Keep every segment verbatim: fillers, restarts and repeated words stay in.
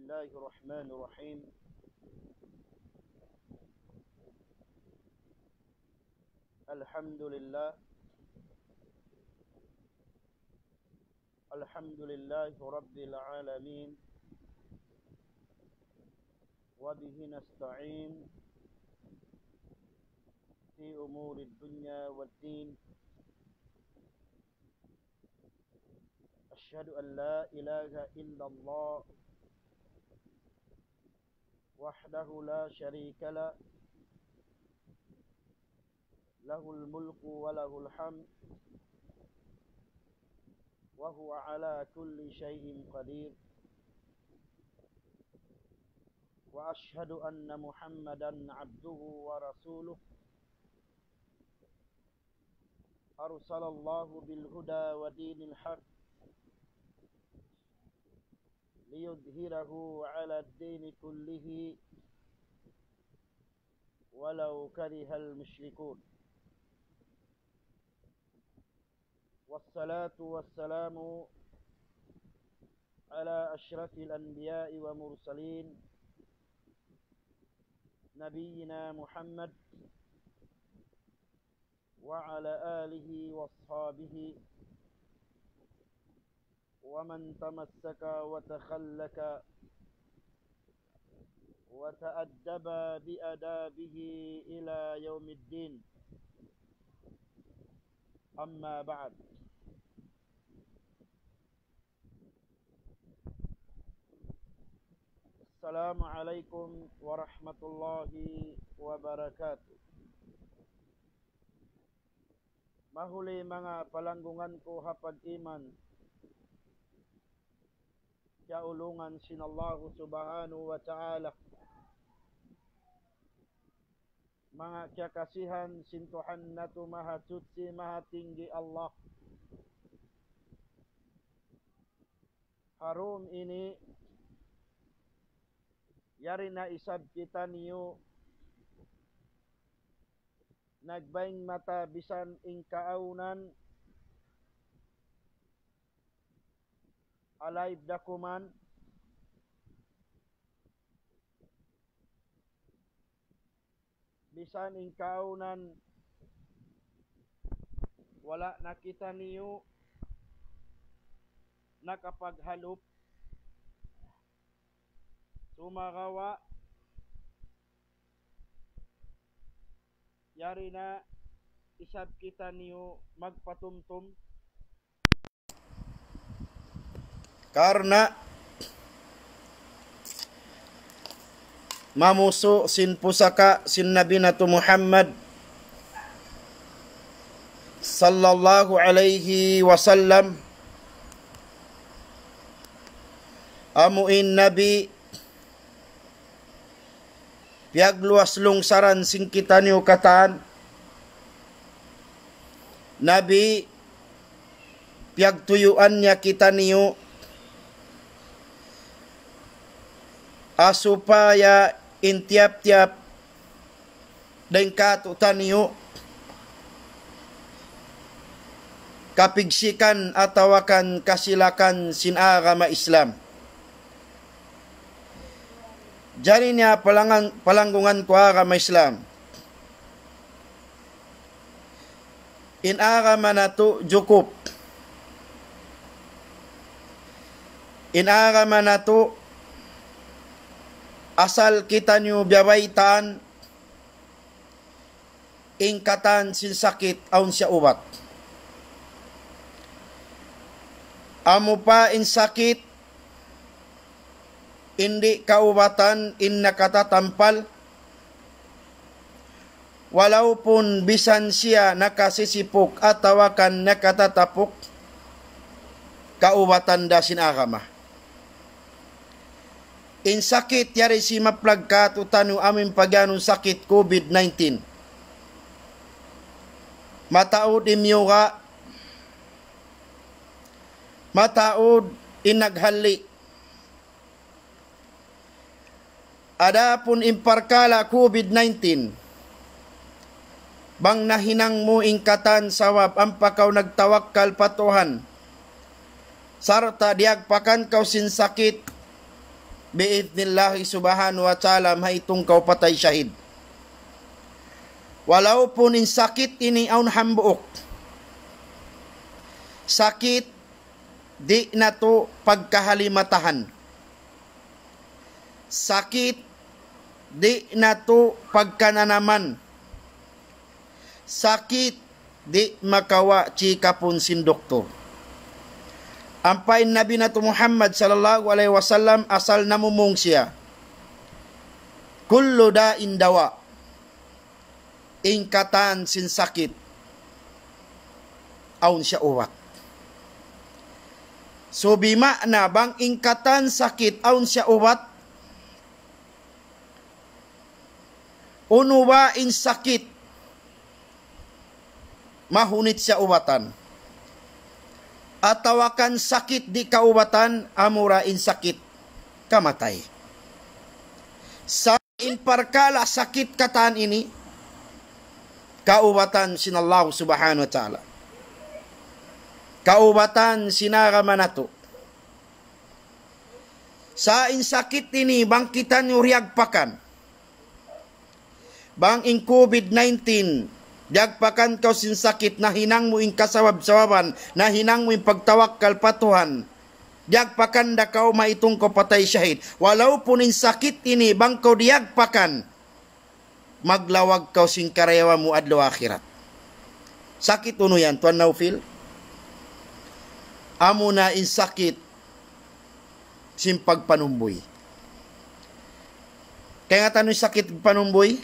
بسم الله الرحمن الرحيم. الحمد لله. الحمد لله رب العالمين. وبه نستعين في أمور الدنيا والدين. أشهد أن لا إله إلا الله وحده لا شريك له، له الملك وله الحمد، وهو على كل شيء قدير. وأشهد أن محمدا عبده ورسوله، أرسل الله بالهدى ودين الحق ليظهره على الدين كله ولو كره المشركون. والصلاة والسلام على أشرف الأنبياء ومرسلين، نبينا محمد وعلى آله وأصحابه ومن تمسك وتخلق وتأدب بآدابه إلى يوم الدين. أما بعد. السلام عليكم ورحمة الله وبركاته. Mahuli manga palanggungan ku ha pag-iman, kiyaulungan sin Allahu Subhanahu wa Ta'ala. Manga kiyakasihan sin Tuhan natu' Mahasuchi, Mahatinggi Allah. Ha dum ini, yari na isab kitaniyu nagbaying mata bisan in kaawnan, alive da kuman, bisan in kaawnan wala' na kitaniyu nakapaghalup, sumagawa' yari na isab kitaniyu magpatumtum. Karna' mamusu' sin pusaka' sin Nabi natu' Muhammad sallallahu alayhi wasallam, amu in Nabi piyagluwas lungsaran sin kitaniyu katan. Nabi, piyagtuyuan niya kitaniyu, ha supaya in tiyap-tiyap dayn kātu'niyu kapigsikan atawa kan kasilakan sin agama Islam. Jari niya palangan-, palanggungan ku agama Islam. In agama natu' jukup. In agama natu' asal kitaniyu biyabaytaan, in katan sin sakit awn siya ubat. Amu pa in sakit, di' kaubatan in nakatatampal, walaupun bisan siya nakasisipuk atawa kan nakatatapuk, kaubatan da sin agama. In sakit yari simaplag kātu'niyu amu in pagiyanun sakit COVID nineteen. Mataud in miyuga', mataud in naghalli'. Adapun in parkala' COVID nineteen, bang nahinang mu in katan sabab ampa kaw nagtawakkal pa Tuhan, sarta' diyagpakan kaw sin sakit, Bi'idhnillahi subhanahu wa ta'ala, mahitung kaw patay shahid. Walaupun in sakit ini awn hambuuk. Sakit di' natu' pagkahalimatahan. Sakit di' natu' pagkananaman. Sakit di' makawa' chikapun sin doktor. Ampa in Nabi natu' Muhammad sallallahu alayhi wasallam asal namumung siya. كل داء دواء. In katan sin sakit, awn siya ubat. So, bima'na bang in katan sakit, awn siya ubat, unu ba in sakit mahunit siya ubatan? Atawa kan sakit di' kaubatan, amura in sakit kamatay. Sa' in parkala' sakit katan ini, kaubatan sin Allah subhanahu wa ta'ala. Kaubatan sin agama natu'. Sa' in sakit ini, bang kitaniyu diyagpakan. Bang in COVID nineteen, diyagpakan kaw sin sakit, nahinang mu in kasabab-sababan, nahinang mu in pagtawakkal pa Tuhan, diyagpakan da kaw, mahitung kaw patay shahid. Walaupun in sakit ini, bang kaw diyagpakan, maglawag kaw sin karayawan mu adlaw akhirat. Sakit unu yan, Tuan Naufil? Amuna in sakit sin pagpanumbuy. Kaingatan niyu in sakit panumbuy?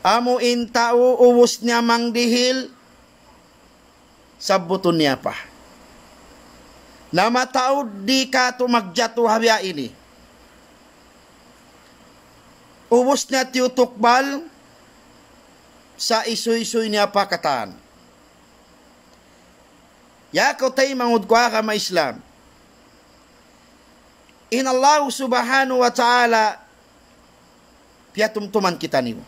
Amu in tau ubus niya mangdihil, sabbutun niya pa. Na mataud di' katu' magjatu ha biya' ini. Ubus niya tiyutukbal, sa' isuysuy niya pa katan. Ya kaw taymanghud ku agama Islam. In Allah subhanahu wa ta'ala piyatumtuman kitaniyu.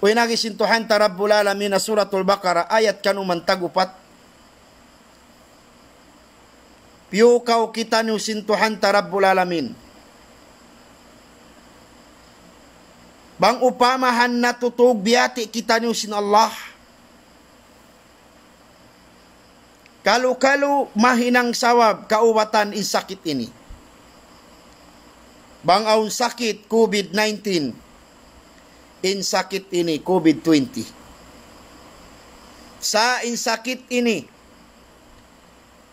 Uy, in agi sin Tuhan ta Rabbul Alamin ha Suratul Baqarah, ayat kanuman tag-upat. Piyukaw kitaniyu sin Tuhan ta Rabbul Alamin. Bang upamahan natutug biyati' kitaniyu sin Allah, kalu-kalu mahinang sabab kaubatan in sakit ini. Bang awn sakit COVID nineteen, in sakit ini COVID twenty. Sa' in sakit ini,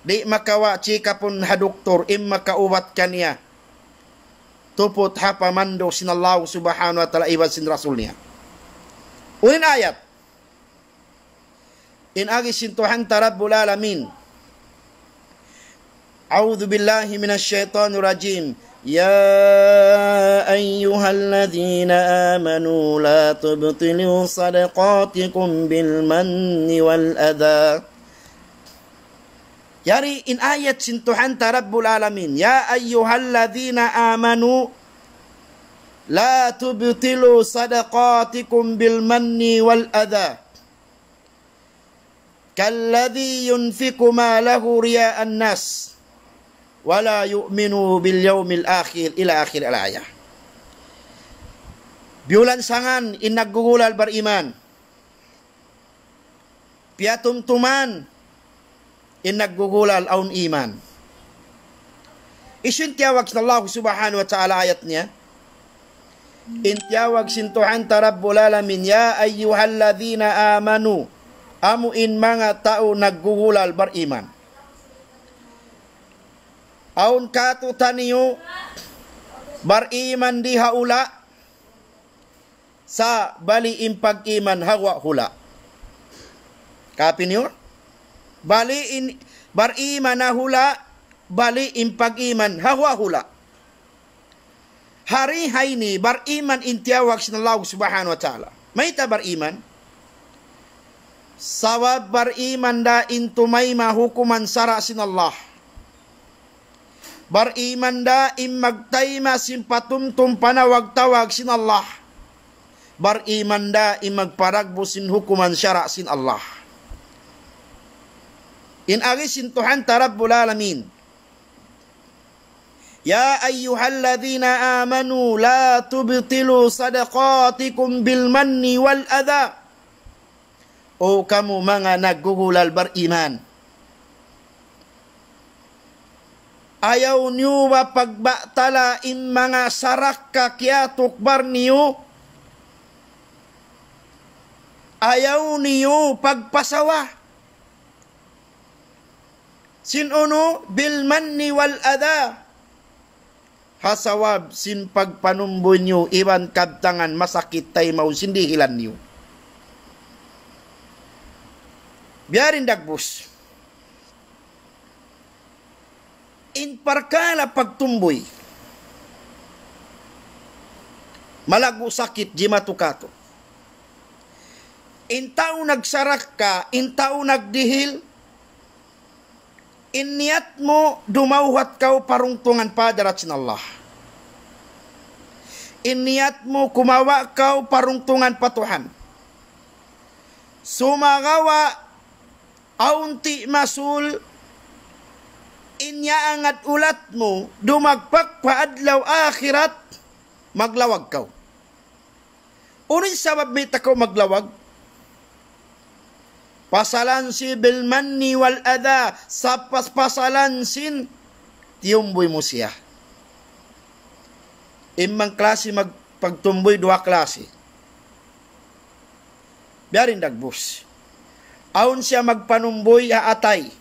di' makawa' chikapun ha doktor, in makaubat kaniya, tuput ha pamandu' sin Allah subhanahu wa ta'ala iban sin Rasul niya. Unu in ayat? In agi sin Tuhan ta Rabbul Alamin. أعوذ بالله من الشيطان الرجيم. يا أيها الذين آمنوا لا تبطلوا صدقاتكم بالمن والأذى. Yari in ayat sin Tuhan ta Rabbul Alamin. يا أيها الذين آمنوا لا تبطلوا صدقاتكم بالمن والأذى. كالذي ينفق ماله رئاء الناس ولا يؤمن باليوم الآخر إلى آخر الآية. Biyulansangan in naggugulal bariman. Piyatumtuman in naggugulal awn iman. Hisiyu in tiyawag sin Allah subhanahu wa ta'ala ayat niya? In tiyawag sin Tuhan ta Rabbul Alamin, يا أيها الذين آمنوا, amu in manga tau naggugulal bariman. Awn katu'taniyu bariman di ha hula', sa' bali' in pag-iman ha guwa' hula'. Kapi niyu? Bali' in, bariman ha hula', bali' in pag-iman ha guwa' hula'. Hari ha ini bariman in tiyawag sin Allah subhanahu wa ta'ala. Mayta' bariman? Sabab bariman da in tumayma' hukuman sara' sin Allah. Bariman da in magtayma' sin patumtum panawag-tawag sin Allah. Bariman da in magparagbu sin hukuman sara' sin Allah. In agi sin Tuhan ta Rabbul Alamin. يا أيها الذين آمنوا لا تبطلوا صدقاتكم بالمن والأذى. O kamu manga naggugulal bariman, ayaw niyu ba pagbatala in manga sarakka kiyatukbal niyu, ayaw niyu pagpasawa. Sin unu, بالمن والأذى. Ha sabab sin pagpanumbuy niyu iban kabtangan masakit taymaun sin dihilan niyu. Biya' diin dagbus. In parkala' pagtumbuy, malaggu' sakit jimatu katu'. In tau nagsarakka, in tau nagdihil, in niyat mu dumawhat kaw parungtungan pa hadarat sin Allah. In niyat mu kumawa' kaw parungtungan pa Tuhan. Sumagawa' awn timasul in yaangat ulat mu, dumagpak pa adlaw akhirat, maglawag kaw. Unu in sabab mayta' kaw maglawag? Pasalan sin بالمن والأذى, sapas pasalan sin tiyumbuy mu siya. In manga klasi mag-, pagtumbuy duwa klasi. Biya' diin dagbus. Awn siya magpanumbuy ha atay.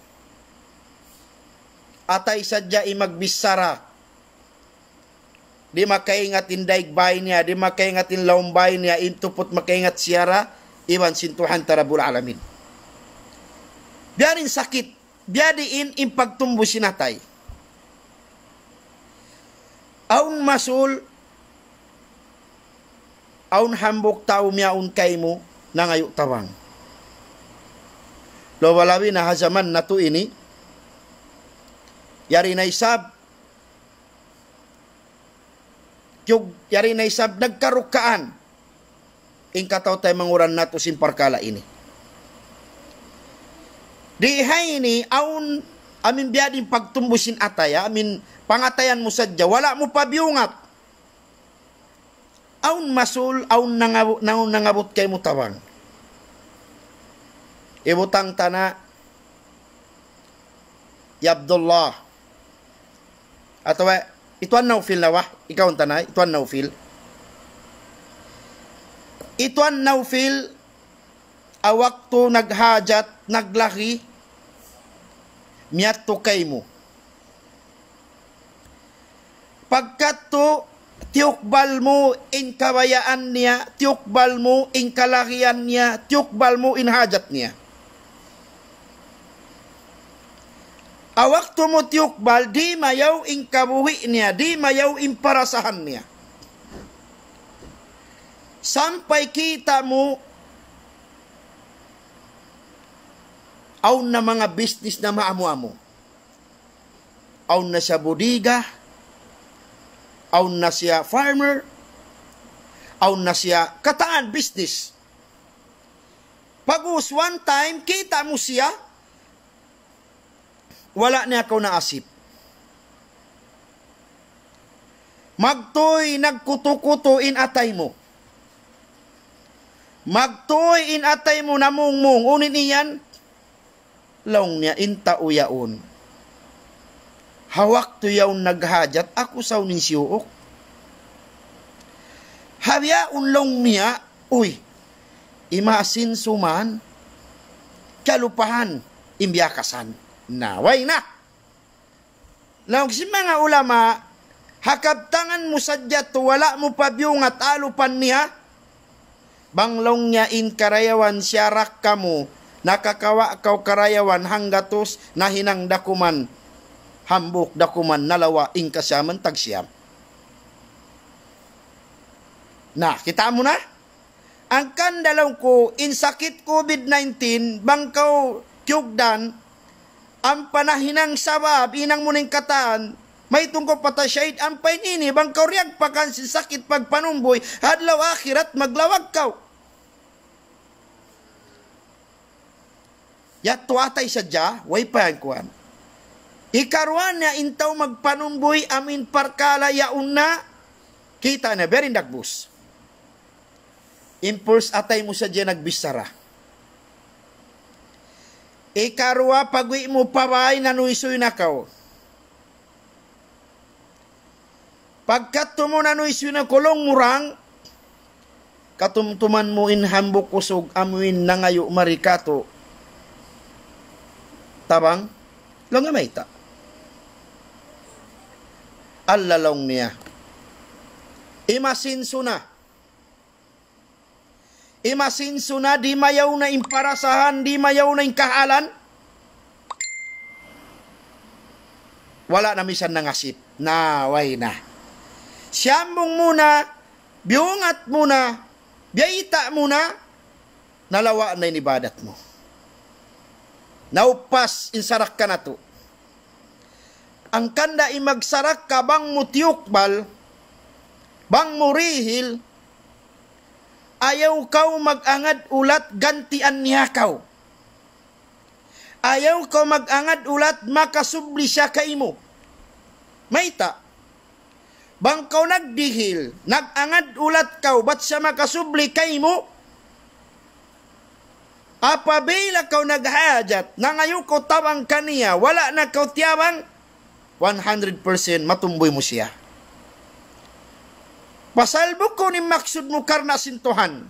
Atay sadja in magbichara. Di' makaingat in daig bay niya, di' makaingat in lawm bay niya, in tuput makaingat siya ra, iban sin Tuhan ta Rabbul Alamin. Biya' diin sakit, biya' diin in pagtumbuy sin atay. Awn masul, awn hambuuk tau miyawn kaymu, nangayu' tabang. Labi-labi na ha jaman natu' ini, yari na isab, tiyug-, yari na isab nagkarukaan in kataw-taymanghuran natu' sin parkala' ini. Di ha ini, awn, amin biya' diin pagtumbuy sin atay, amin pangatayan mu sadja, wala' mu pa biyungat. Awn masul, awn nangabu-, awn nangabut kaymu tabang. Ibutang ta na, ya Abdullah. Atawa, hi Tuan Naufil na ba? Ikaw in tanay, hi Tuan Naufil. Hi Tuan Naufil, ha waktu naghajat, naglahi, miyadtu kaymu. Pagkadtu, tiyukbal mu in kabayaan niya, tiyukbal mu in kalahian niya, tiyukbal mu in hajat niya. Ha waktu mu tiyukbal, di' mayaw in kabuhi' niya, di' mayaw in parasahan niya. Sampay kita' mu, awn na manga business na maamu-amu. Awn na siya bodega, awn na siya farmer, awn na siya katan business. Pag'ubus one time, kita' mu siya, wala' niya kaw naasip. Magtuy nagkutu-kutu in atay mu. Magtuy in atay mu namungmung, unu in yan? Laung niya in tau yaun. Ha waktu yaun naghajat, aku sa unu in siyuuk. Ha bihaun laung niya, uy, imasin suman, kalupahan, in biyakasan. Na, way na. Laung sin manga ulama, ha kabtangan mu sadja tu, wala' mu pa biyungat alupan niya. Bang laung niya in karayawan siyarak kamu, nakakawa' kaw karayawan hanggatus, nahinang da kuman, hambuuk da kuman, nalawa' in kasiyaman tagsiyam. Na, kita' mu na? Hangkan da laung ku, in sakit COVID nineteen, bang kaw tiyugdan, ampa nahinang sabab, hinang mu na in katan, maytung kaw patay shahid, ampa in ini, bang kaw riyagpakan sin sakit pagpanumbuy, ha adlaw akhirat, maglawag kaw. Yadtu atay sadja, way pa yan kuwan. Ikaruwa niya in tau magpanumbuy amu in parkala' yaun na kita' niya, biya' diin dagbus. Impulse atay mu sadja nagbichara. Ikaruwa, pag-uwi' mu pa bāy nanuysuy na kaw. Pagkadtu mu nanuysuy na kaw laung mu rang, katumtuman mu in hambuuk usug amu in nangayu' mari katu' tabang, laung niya mayta'. Allah laung niya. Imasinsu na. Imasinsu na, dimayaw na in parasahan, dimayaw na in kahalan. Wala' na misan nangasip. Na, way na. Siyambung mu na, biyungat mu na, biyayta' mu na, nalawa' na in ibadat mu. Naupas in sarakka natu'. Hangkan da in magsarakka bang mu tiyukbal, bang mu dihil, ayaw kaw mag-angad ulat gantian niya kaw. Ayaw kaw mag-angad ulat makasubli siya kaymu. Mayta'? Bang kaw nagdihil, nag-angad ulat kaw, bat siya makasubli kaymu, apabila kaw naghajat, nangayu' kaw tabang kaniya, wala' na kaw tiyabang, one hundred percent matumbuy mu siya. Pasal bukun in maksud mu karna' sin Tuhan.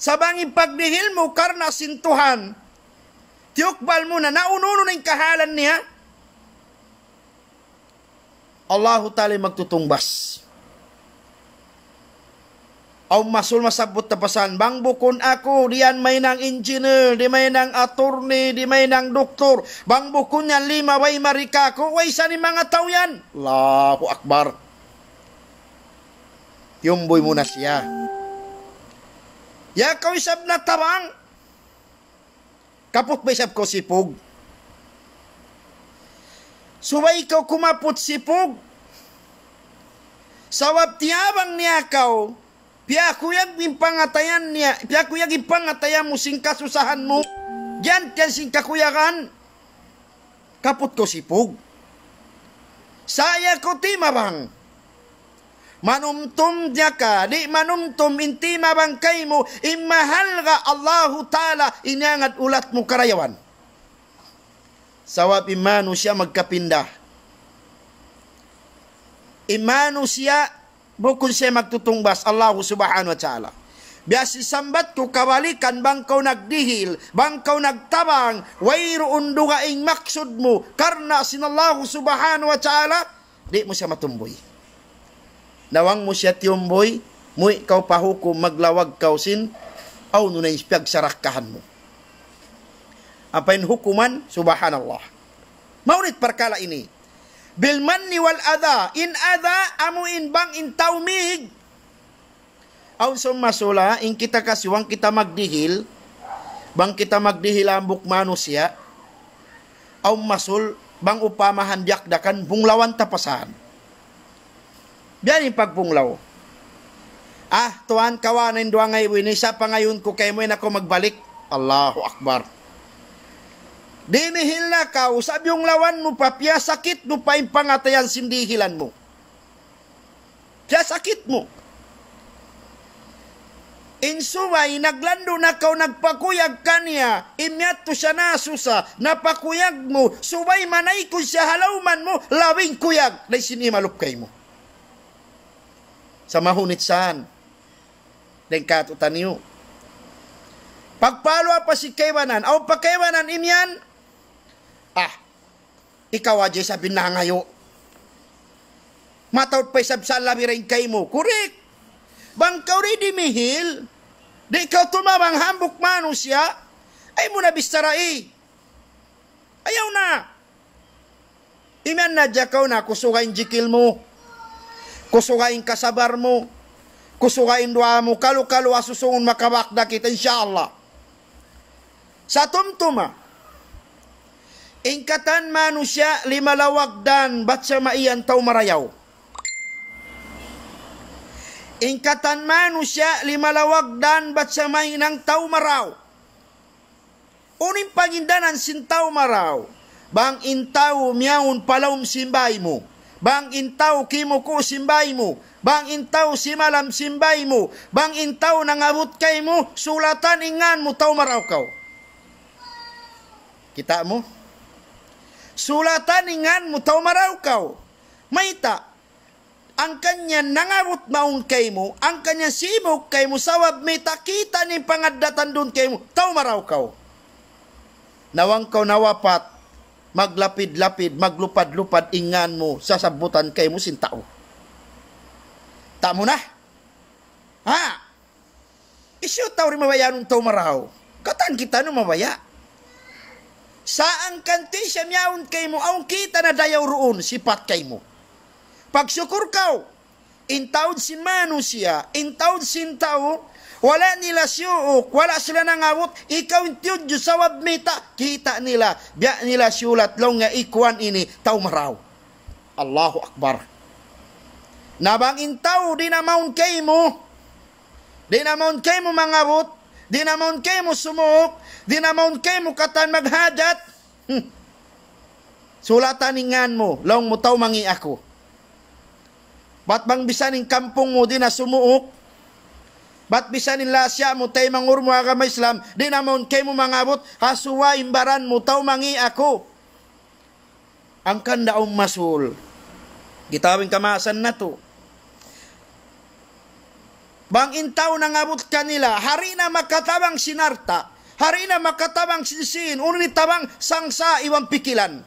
Sa' bang in pagdihil mu karna' sin Tuhan, tiyukbal mu na, na unu-unu na in kahalan niya, Allahu Ta'ala in magtutungbas. Awn masul masabbut ta pasan, bang bukun aku, di' yan mahinang engineer, di' mahinang attorney, di' mahinang doktor, bang bukun yan lima way mari kāku', way sa in manga tau yan. Allahu Akbar. Tiyumbuy mu na siya. Ya kaw isab natabang. Kaput ba isab kaw sipug? Subay kaw kumaput sipug. Sabab tiyabang niya kaw, piyakuyag in pangatayan niya, piyakuyag in pangatayan mu sin kasusahan mu, gantian sin kakuyagan, kaput kaw sipug. Sa' ya kaw timabang. Manumtum niya ka, di' manumtum in timabang kaymu, in mahalga' Allahu Ta'ala, in iyangad ulat mu karayawan. Sabab in manusiya' magkapinda. In manusiya' bukun siya magtutungbas, Allahu Subhanahu wa Ta'ala. Biya' sin sambat ku kabalikan, bang kaw nagdihil, bang kaw nagtabang, wayruun dugaing maksud mu, karna' sin Allahu Subhanahu wa Ta'ala, di' mu siya matumbuy. Na bang mu siya tiyumbuy, muwi' kaw pa hukum, maglawag kaw sin, awn na in piyagsarakkahan mu. Apa in hukuman? Subhanallah. Maunit parkala' ini. Bil manni wal adha. In adha, amu in bang in tau mīg. Awn summa sula, in kita kasi bang kita magdihil, bang kita magdihil hambuuk manusiya', awn masul, bang upama handiak dakan, bunglawan ta pasan. Biya' ini in pagpunglaw. Ah, tuwan, kawa na in duwa ngaibu ini, sa' pangayuun ku kaymu, in aku magbalik. Allahu Akbar. Dimihil na kaw, sa' biyunglawan mu pa, piyasakit mu pa in pangatayan sin dihilan mu. Piyasakit mu. In subay, naglandu' na kaw nagpakuyag kaniya, in miyadtu siya nasusa, napakuyag mu, subay manaykud siya ha lawman mu, labi in kuyag, dayn sin imalup kaymu. Sa' mahunit saan, dayn kātu'niyu. Pagpaluwa pa sin kaibanan, awn pa kaibanan imiyan, ah, ikaw hadja isab in nangayu'. Mataud pa isab sa' labi dayn kaymu. Correct. Bang kaw di' dimihil, di' kaw tumabang hambuuk manusiya', ayaw mu na bicharahi. Ayaw na. Imiyan na hadja kaw na, kusuga in jikil mu. Kusuga in kasabar mu. Kusuga in duwaa mu. Kalu-kalu ha susungun makabak da kita, insya Allah. Sa' tumtuma, in katan manusiya' limalawag dan bat siya maiyan tau marayaw. In katan manusiya' limalawag dan bat siya mahinang tau marayaw. Unu in pangindanan sin tau marayaw? Bang in tau miyawn pa lawm sin bāy mu, bang in tau kimuku' sin bāy mu, bang in tau simalam sin bāy mu, bang in tau nangabut kaymu, sulatan in ngān mu, tau marayaw kaw. Kita' mu? Sulatan in ngān mu, tau marayaw kaw. Mayta'? Hangkan niya nangabut mawn kaymu, hangkan niya simuk kaymu, sabab mayta', kita' niya in pangaddatan duun kaymu, tau marayaw kaw. Na bang kaw nawapat, maglapid-lapid, maglupad-lupad in ngān mu, sasabbutan kaymu sin tau. Ta' mu na? Ha? Hisiyu tau di' mabaya' in tau marayaw? Katan kitaniyu mabaya'. Sa' hangkan ti siya miyawn kaymu, awn kita' na dayaw duun, sipat kaymu. Pagsukul kaw, in taud sin manusiya', in taud sin tau, wala' nila siyuuk, wala' sila nangabut, ikaw in tiyudju, sabab mayta', kita' nila, biya' nila siyulat, laung niya ikuan ini, tau marayaw. Allahu Akbar. Na bang in tau di' na mawn kaymu, di' na mawn kaymu mangabut, di' na mawn kaymu sumuuk, di' na mawn kaymu katan maghajat. Hmm. Sulatan in ngān mu, laung mu tau mangi' aku. Bat bang bisan in kampung mu di' na sumuuk, bat bisan in lasa mu, taymanghud mu agama Islam, di' na mawn kaymu mangabut, ha suwa in baran mu, tau mangi' aku. Hangkan da awn masul. Kita' in kamaasan natu'. Bang in tau nangabut kanila, ha di' na makatabang sin alta', ha di' na makatabang sin sīn, unu in tabang, sangsa' iban pikilan.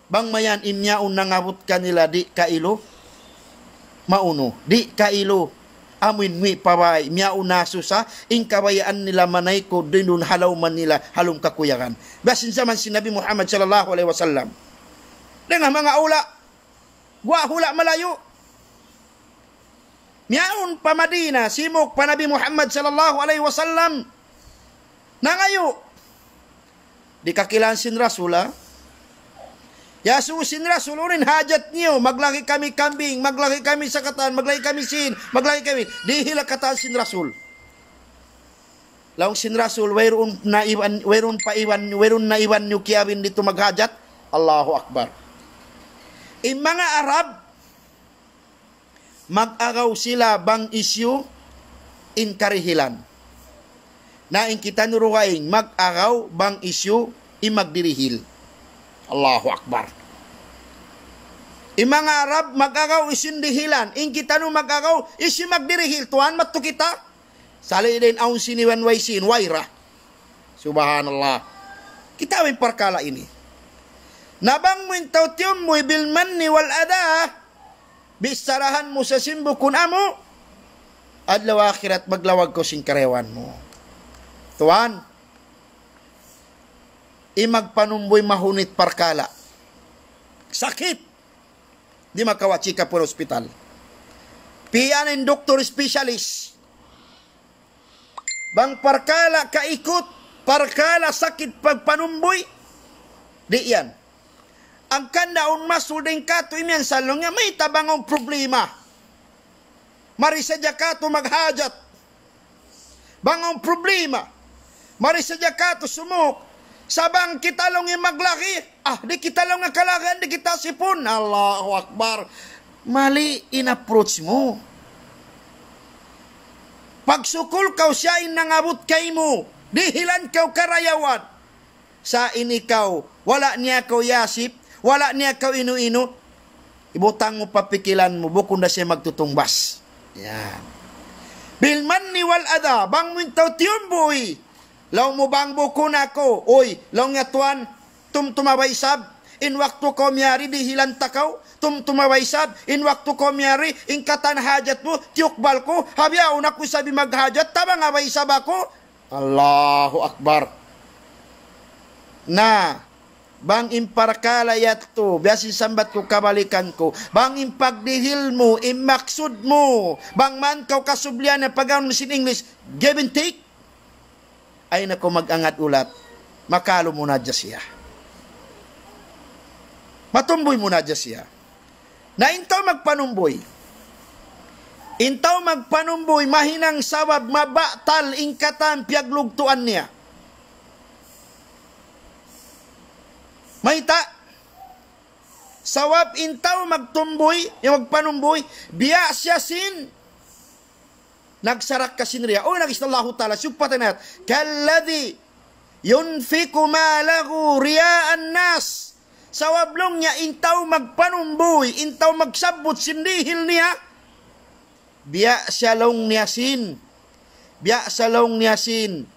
Bang mayan in miyawn nangabut kanila di' kailu, maunu, di' kailu, amuin ngui' pa bāy, miyawn na susa, in kabayaan nila manaykud duun ha lawm nila, ha lawm kakuyagan. Biya' sin jaman sin Nabi Muhammad sallallahu alayhi wasallam. Dayn ha manga hula', guwa' hula' malayu'. Miyawn pa Madina, simuk pa Nabi Muhammad sallallahu alayhi wasallam. Nangayu'. Di' kakilahan sin Rasul, ha? Iyasubu sin Rasul, unu in hajat niyu, maglagi kami kambing, maglagi kami sa katan, maglagi kami sīn, maglagi kami. Dihil katan sin Rasul. Laung sin Rasul, wayruun na iban, wayruun pa iban, wayruun na iban niyu kiyabin didtu maghajat. Allahu Akbar. In manga Arab, mag-agaw sila bang hisiyu in karihilan. Na in kitaniyu dugaing mag-agaw bang hisiyu in magdirihil. Allahu Akbar. In manga Arab mag-agaw hisiyu in dihilan, in kitaniyu mag-agaw hisiyu in magdirihil, tuwan, madtu kita. Sali' dayn awn sīn iban way sīn, way ra. Subhanallah. Kita' in parkala' ini. Na bang mu in tau tiyumbuy bil manni wal adha, bicharahan mu sa sin bukun amu, adlaw akhirat maglawag kaw sin karayawan mu. Tuwan, in magpanumbuy mahunit parkala'. Sakit. Di' makawa' check up ha hospital. Piyaan in doktor specialist. Bang parkala' kaikut, parkala' sakit pagpanumbuy, di' yan. Hangkan da awn masul dayn kātu' imiyan sa laung niya, mayta' bang awn problema, mari sadja kātu' maghajat. Bang awn problema, mari sadja kātu' sumuuk. Sa' bang kita laung in maglagi, ah, di' kita laung in kalagihan, di' kita sipun. Allahu Akbar. Mali in approach mu. Pagsukul kaw siya in nangabut kaymu, dihilan kaw karayawan. Sa' in ikaw, wala' niya kaw iyasip, wala' niya kaw inu-inu, ibutang mu pa pikilan mu, bukun da siya magtutungbas. Yan. Bil manni wal adha, bang mu in tau tiyumbuy. Laung mu bang bukun aku, uy, laung niya tuwan, tumtuma ba isab, in waktu kaw miyari dihilan ta kaw, tumtuma ba isab, in waktu kaw miyari, in katan hajat mu, tiyukbal ku, ha bihaun aku isab in maghajat, tabanga ba isab aku? Allahu Akbar. Na, bang in parkala' yadtu, biya' sin sambat ku kabalikan ku, bang in pagdihil mu, in maksud mu, bang man kaw kasublihan na pag-anu sin English, give and take, ay na kaw mag-angad ulat, makalu mu na hadja siya. Matumbuy mu na hadja siya. Na in tau magpanumbuy. In tau magpanumbuy, mahinang sabab mabatal in katan piyaglugtuan niya. Mayta'? Sabab in tau magtumbuy, in magpanumbuy, biya' siya sin nagsarakka sin riya. Uy, nag-isna Allahu Ta'ala, siyugpatan natu', كالذي ينفق ماله رئاء الناس. Sabab laung niya in tau magpanumbuy, in tau magsabbut sin dihil niya, biya' siya laung niya sin, biya' siya laung niya sin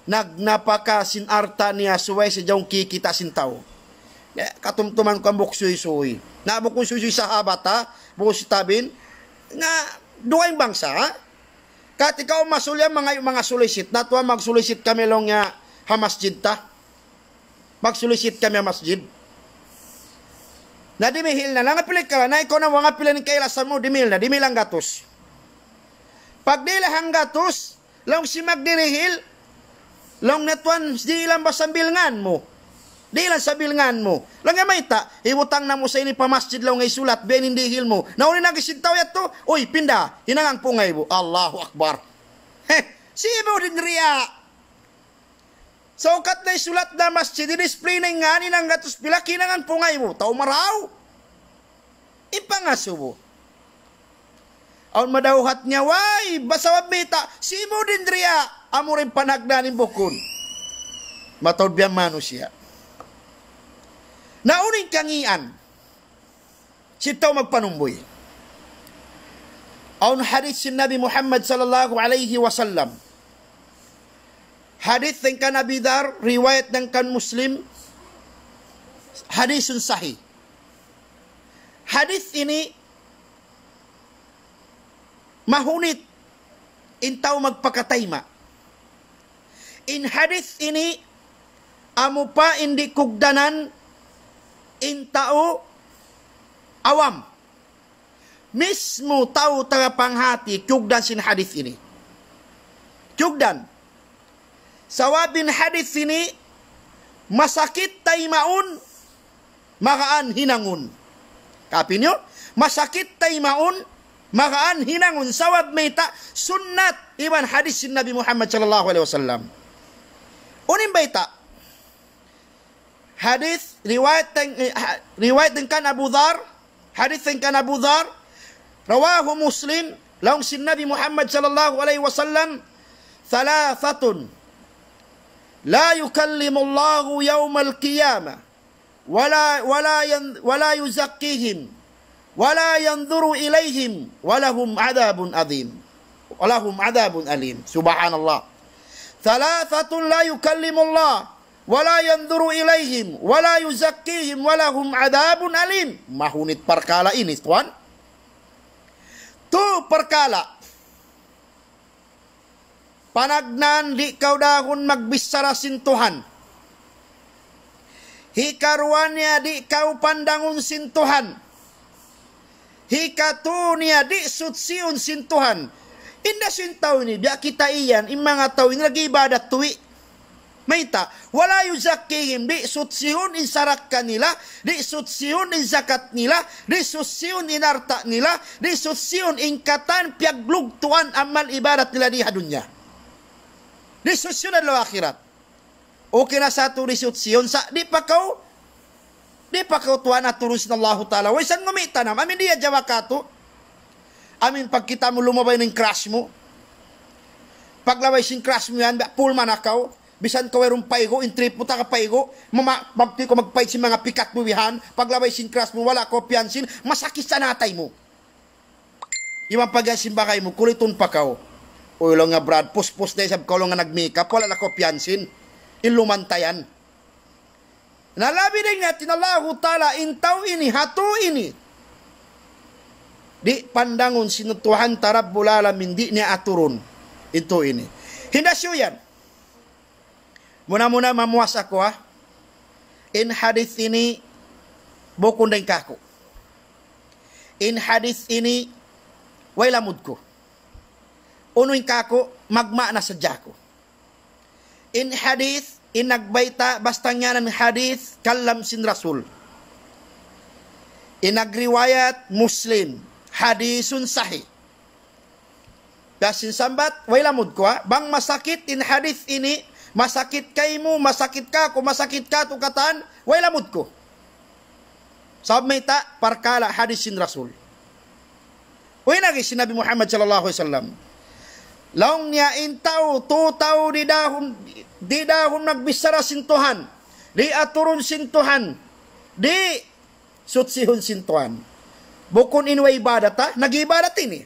nagnapaka sin alta' niya subay sadja awn kikita' sin tau. Ya, katumtuman ku hambuuk suysuy. Na bukun suysuy sahabat, ha? Bukun sin tabi'in. Na dugaing bangsa, ha? Kati kaw masulian, manga, manga sulisit. Na tuwan, magsulisit kami laung niya ha masjid ta. Magsulisit kami ha masjid. Na dimihil na, nangapila ka, na ikaw na, mangapila in kailasan mu, dimihil na, dimihil hanggatus. Pagdihil hanggatus, laung sin magdirihil, laung niya tuwan, dihilan ba sambil ngan mu? Dihilan sambil ngan mu. Laung niya mayta', hibutang namu' sa ini pa masjid laung niya hisulat, biya' ini in dihil mu. Na unu in agi sin tau yadtu, uy, pinda, hinangan pungay mu. Allahu Akbar. He, sibu' da in riya'. Sa' ukat na hisulat na masjid, i-display na in ngan, in hanggatus pila, hinangan pungay mu. Tau marayaw. In pangasubu. Awn madawhat niya, way, basta wa' mayta', sibu' da in riya', amu ra in panagnaan in bukun. Mataud biya' manusiya'. Na unu in kangīan sin tau magpanumbuy? Awn hadith sin Nabi Muhammad sallallahu alayhi wasallam. Hadith dayn kan Abi Dhar, riwayat dayn kan Muslim, hadithun sahih. Hadith ini mahunit in tau magpakatayma'. In hadith ini amu pa in di' kugdanan in tau awam. Mismu tau taga panghati kiyugdan sin hadith ini. Kiyugdan. Sabab in hadith ini masakit taymaun, magaan hinangun. Kapi niyu? Masakit taymaun, magaan hinangun. Sabab mayta', sunnat iban hadith sin Nabi Muhammad sallallahu alayhi wasallam. Unu in bayta'? Hadith riwayat dayn, eh, ha-, riwayat dayn kan Abu Dhar, hadith dayn kan Abu Dhar, rawahu Muslim, laung sin Nabi Muhammad sallallahu alayhi wasallam, ثلاثة لا يكلمهم الله يوم القيامة ولا، ولا ين-، ولا يزكيهم ولا ينظر إليهم ولهم عذاب عظيم. ولهم عذاب أليم. Subhanallah. ثلاثة لا يكلمهم الله ولا ينظر إليهم ولا يزكيهم ولهم عذاب أليم. Mahunit parkala' ini, tuwan. Tu parkala'. Panagnaan, di' kaw dahun magbichara sin Tuhan. Hikaruwa niya, di' kaw pandangun sin Tuhan. Hikatū niya, di' suchihun sin Tuhan. Inda sin tau ini, biya' kita yan, in manga tau ini nag-ibadat tuwi. Mayta', ولا يزكيهم, di' suchihun in sarakka nila, di' suchihun in zakat nila, di' suchihun in alta' nila, di' suchihun in katan piyaglugtuan amal ibadat nila di ha dunya. Di' suchihun adlaw akhirat. Okay na sa tu di' suchihun, sa' di' pa kaw, di' pa kaw tuwan aturun sin Allahu Ta'ala. Way, sa' ngumi' ta na, amin di' ya jawa katu'. Amin pagkita' mu lumabay na in crush mu. Paglabay sin crush mu yan, ba, pool man na kaw. Bisan kaw wayruun paigu', in trip mu taga paigu'. Mama, magti kaw magpait sin manga pikat mu bihan. Paglabay sin crush mu, wala' kaw piyansin. Masakit sa' in atay mu. Iban pag-iyan sin bagay mu, kulitun pa kaw. Uy, laung niya, Brad, puspus na isab kaw laung niya nag-makeup, wala' na kaw piyansin. In lumanta' yan. Na labi dayn ha yan, in Allahu Ta'ala, in tau ini, ha tū ini. Di' pandangun sin Tuhan ta Rabbul Alamin, di' niya aturun. In tū ini. Hinda siyu yan. Muna-muna mamuas aku, ha. In hadith ini bukun dayn kāku'. In hadith ini way lamud ku. Unu in kāku', magmaana sadja aku. In hadith, in nagbayta', basta ngiyanan hadith, kalam sin Rasul. In nagriwayat, Muslim, hadithun sahih. Biya' sin sambat, way lamud ku, ha? Bang masakit in hadith ini, Masakit kaymu, masakit kāku', masakit kātu' katan, way lamud ku. Sabab mayta', parkala' hadith sin Rasul. Uy, nagi sin Nabi Muhammad sallallahu alayhi wasallam. Laung niya in tau, tu tau di' dahun, di' dahun nagbichara sin Tuhan, di' aturun sin Tuhan, di' sutsihun sin Tuhan. Bukun in way ibadat, ha? Nag-ibadat ini.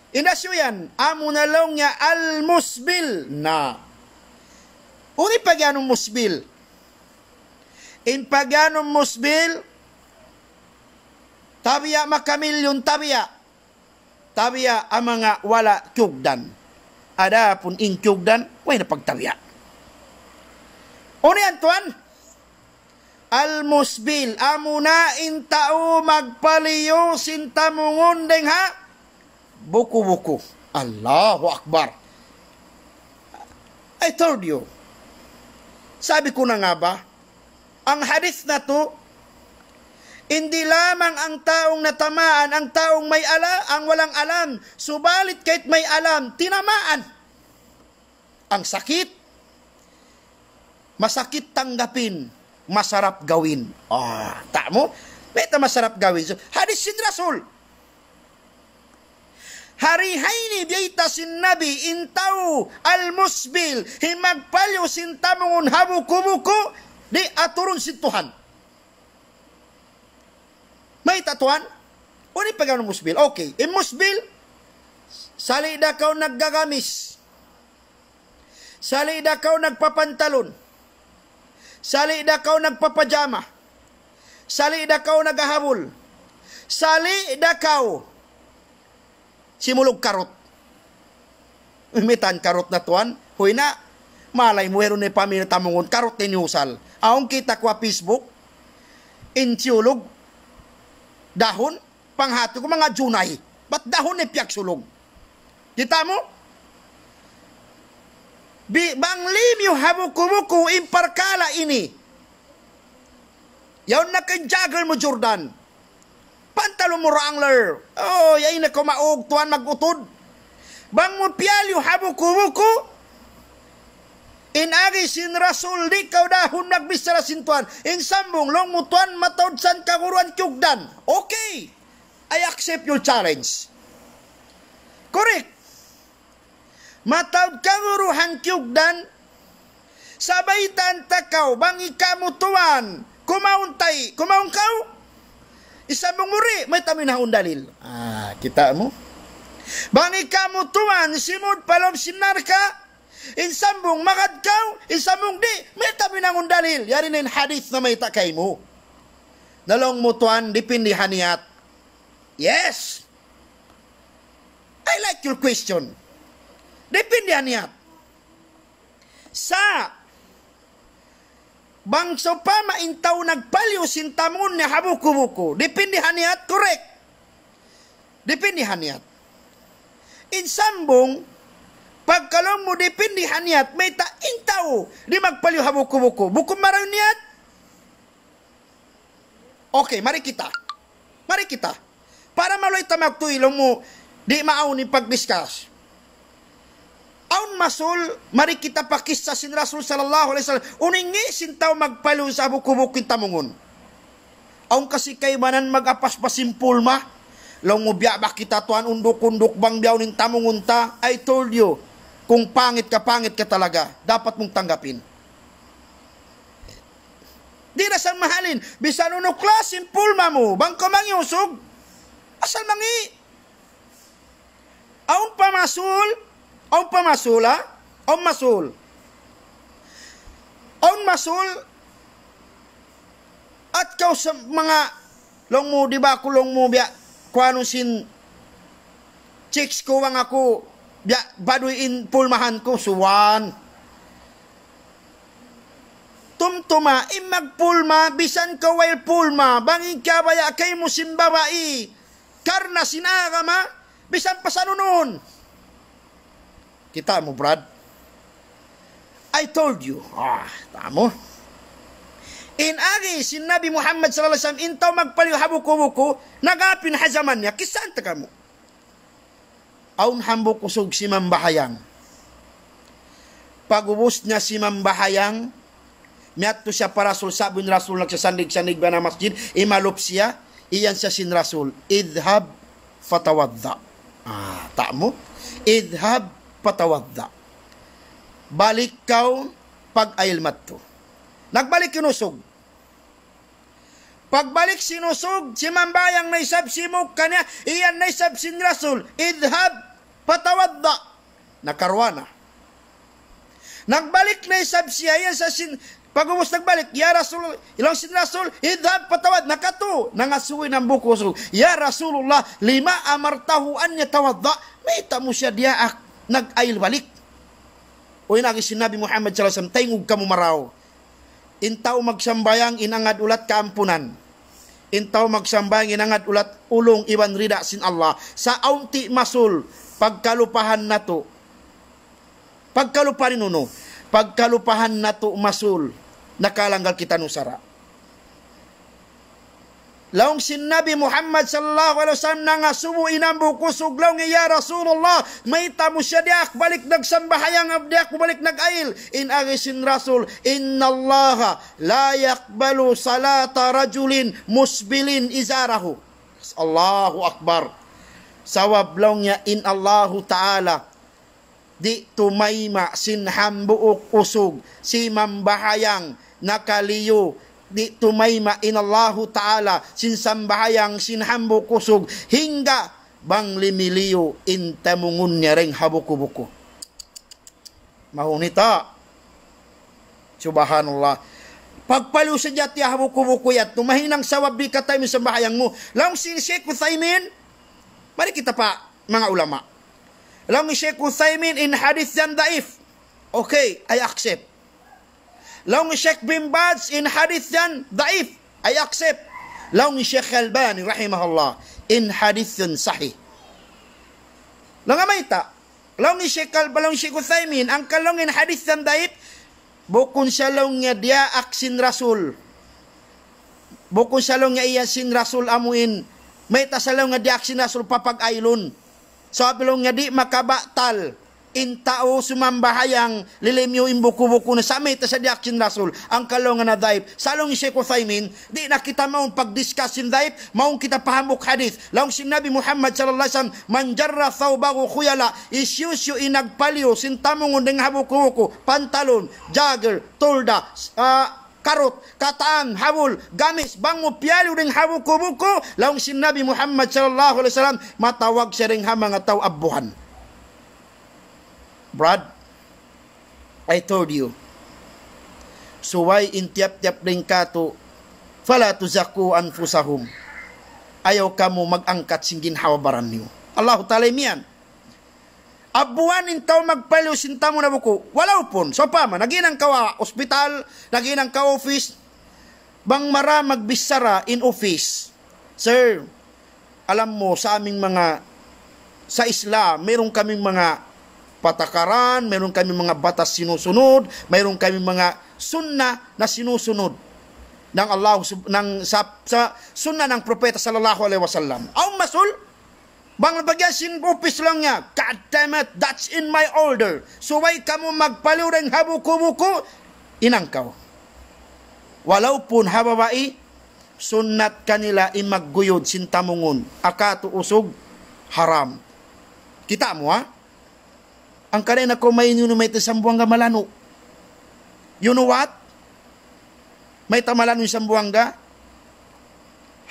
Inda siyu yan, amuna laung niya al-musbil. Na. Unu in pagiyanun musbil? In pagiyanun musbil, tabiya' makamilyun tabiya'. Tabiya' amu in manga wala' kiyugdan. Adapun in kiyugdan, way na pagtabiya'. Unu yan, tuwan? Al-musbil, amuna in tau magpaliyu sin tamungun dayng ha buku-buku. Allahu Akbar. I told you. Sabi ku na nga ba, ang hadith natu', hindi lamang ang taong natamaan, ang taong may ala, ang walang alam, subalit kahit may alam, tinamaan. Ang sakit, masakit tanggapin, masarap gawin. Ah, ta' mu? Mayta' masarap gawin? So, hadith sin Rasul. Hari ha ini biyayta' sin Nabi, in tau al-musbil, in magpaliyu sin tamungun ha buku-buku, di' aturun sin Tuhan. Mayta' tuwan? Unu in pagiyanun musbil? Okay, in musbil, sali' da kaw naggagamis. Sali' da kaw nagpapantalon. Sali' da kaw nagpapajama. Sali' da kaw nagahabul. Sali' da kaw simulug karut. Mayta' in karut na tuwan? Huy na, malay mu, wayruun na in pamilya tamungun, karut na in iyusal. Awn kita' ku ha Facebook, in siyulug, dahun, panghati ku manga Junay. Bat dahun in piyagsulug. Kita' mu? Bi-, bang limiyu ha buku-buku in parkala' ini. Yaun na kan jagger mu Jordan. Pantalon mu Wrangler. Oh, yaun na kaw maug tuwan mag-utud. Bang mu piyaliyu ha buku-buku, in agi sin Rasul di' kaw dahun nagbichara sin Tuhan. In sambung, laung mu tuwan mataud sin kaguruhan kiyugdan. Okay. I accept your challenge. Correct. Mataud kaguruhan kiyugdan, sa' baytaan ta kaw, bang ikamu tuwan, kumaun tay, kumaun kaw? In sambung mu di', mayta' mu in haun dalil? Ah, kita' mu? Bang ikamu tuwan, simud pa lawm sin narka', in sambung magad kaw, in sambung di', mayta' mu in haun dalil? Yari na in hadith namayta' kaymu. Na laung mu tuwan, dipindi ha niyat. Yes. I like your question. Dipindi ha niyat. Sa' bang sawpama in tau nagpaliyu sin tamungun niya ha buku-buku, dipindi ha niyat, correct. Dipindi ha niyat. In sambung, pagka laung mu dipindi ha niyat, mayta' in tau di' magpaliyu ha buku-buku, bukun marayaw in niyat? Okay, mari kita. Mari kita. Para maluhay ta magtuy, laung mu, di' maawn in pag-discuss. Awn masul, mari kita pa kissa sin Rasul sallallahu alayhi wasallam. Unu in ngi' sin tau magpaliyu ha buku-buku in tamungun. Awn kasi kaibanan mag-apaspas sin pulma. Laung mu biya' ba kita tuwan unduk-unduk bang biyaun in tamungun ta. I told you, kung pangit ka, pangit ka talaga. Dapat mong tanggapin. Di' na sa mahalin. Bisan unu klasi in pulma mu, bang kaw mangi' usug, asal mangi'. Awn pa masul, awn pa masul, ha? Awn masul. Awn masul, at kaw sa manga, laung mu, di' ba aku laung mu biya', kuanun sin chicks ku, bang aku, biya', baduy in pulmahan ku, suwan. Tumtuma, in magpulma, bisan kaw way pulma, bang in kiyabaya' kaymu sin babai, karna' sin agama, bisan pa sa unu-unu. Kita' mu, Brad? I told you. Ah, tamu. In agi sin Nabi Muhammad sallallahu alayhi wasallam, in tau magpaliyu ha buku-buku, nagapin ha jaman niya, kissahan ta kamu. Awn hambuuk usug simambahayang. Pag'ubus niya simambahayang, miyadtu siya pa Rasul, sa'bu in Rasul nagsasandig-sandig biya' ha masjid, imalup siya, iyan siya sin Rasul, "Idhhab fatawadda." Ah, ta' mu? "Idhhab fatawadda." Balik kaw, pag-ayil madtu. Nagbalik in usug. Pagbalik sin usug, simambahayang na isab, simug kaniya, iyan na isab sin Rasul, "Idhhab fatawadda." Nakaruwa na. Nagbalik na isab siya, iyan sa sin, pag'ubus nagbalik, "Ya Rasul," laung sin Rasul, "Idhhab fatawadda." Nakatu, nangasubu in hambuuk usug, "Ya Rasulullah, lima amartahu an yatawadda?" Mayta' mu siya diyaak nag-ayil balik? Uy, in agi sin Nabi Muhammad sallallahu alayhi wasallam, taingug kamu marayaw. In tau magsambahayang in angad ulat kaampunan. In tau magsambahayang in angad ulat ulung iban rida sin Allah. Sa' awn ti' masul pagkalupahan natu'. Pagkalupahan in unu? Pagkalupahan natu' masul. Nakalanggal kitaniyu sara'. Laung sin Nabi Muhammad sallallahu alayhi wasallam, nangasubu in hambuuk usug, laung niya, "Ya Rasulullah, mayta' mu siya diyaak balik nagsambahayang, diyaak mu balik nag-ayil?" In agi sin Rasul, "Innallaha la yaqbalu salata rajulin musbilin izarahu." Allahu Akbar. Sabab laung niya, in Allahu Ta'ala di' tumayma' sin hambuuk usug simambahayang nakaliyu, di' tumayma' in Allahu Ta'ala sin sambahayang sin hambuuk usug, hangga bang limiliyu in tamungun niya dayn ha buku-buku. Mahunita. Subhanallah. Pagpaliyu sadja tiya ha buku-buku yadtu, mahinang sawab di' katayma'un in sambahayang mu. Laung sin Sheikh Uthaymin, mari kita pa manga ulama. Laung hi Sheikh Uthaymin, in hadith yan daif. Okay, I accept. Laung hi Sheikh bin Baz, in hadith yan daif. I accept. Laung hi Sheikh Albani rahimahullah, in hadith yan sahih. Laung mayta'? Laung hi Sheikh Al-, laung hi Sheikh Uthaymin, hangkan laung in hadith yan daif, bukun siya laung niya diyaak sin Rasul. Bukun siya laung niya iyan sin Rasul amuin. Mayta' siya laung niya diyaak sin Rasul papag-aylun? Sabab laung niya di' makabatal in tau sumambahayang lilimiyu in buku-buku niya, sa' mayta' siya diyaak sin Rasul. Hangkan laung niya daif. Sa' laung hi Sheikh Uthaymin, di' na kita mawn pag-discuss sin daif, mawn kita pa hambuuk hadith. Laung sin Nabi Muhammad sallallahu alayhi wasallam, "Man jarra thawbahu khuyala," hisiyu-siyu in nagpaliyu sin tamungun dayn ha buku-buku, pantalon, jogger, tulda, ah, karut, katan, habul, gamis, bang mu piyaliyu dayn ha buku-buku, laung sin Nabi Muhammad sallallahu alayhi wasallam, matawag siya dayn ha manga tau abbuhan. Brad, I told you. Subay in tiyap-tiyap dayn katu', "Fala tuzakku anfusahum." Ayaw kamu mag-angkat sin ginhawa-baran niyu. Allahu Ta'ala imiyan. Abbuhan in tau magpaliyu sin tamungun ha buku. Walaupun, sawpama, naghinang kaw ha ospital, naghinang kaw ha office, bang mara magbichara in office. Sir, alam mo, sa aming manga, sa Islam, mayroon kaming manga patakaran, mayroon kaming manga batas sinusunod, mayroon kaming manga sunnah na sinusunod ng Allah sub-, ng, sa, sa sunnah ng Propeta sallallahu alayhi wasallam. Awn masul, bang nabagyan sin office laung niya, "God damn it, that's in my order. Subay kamu magpaliyu dayn ha buku-buku, hinang kaw." Walaupun ha babai, sunnat kanila in magguyud sin tamungun. Ha katu' usug, haram. Kita' mu, ha? Hangkan na kaw maininu mayta' Sambuwanga malanu'. You know what? Mayta' malanu' in Sambuwanga?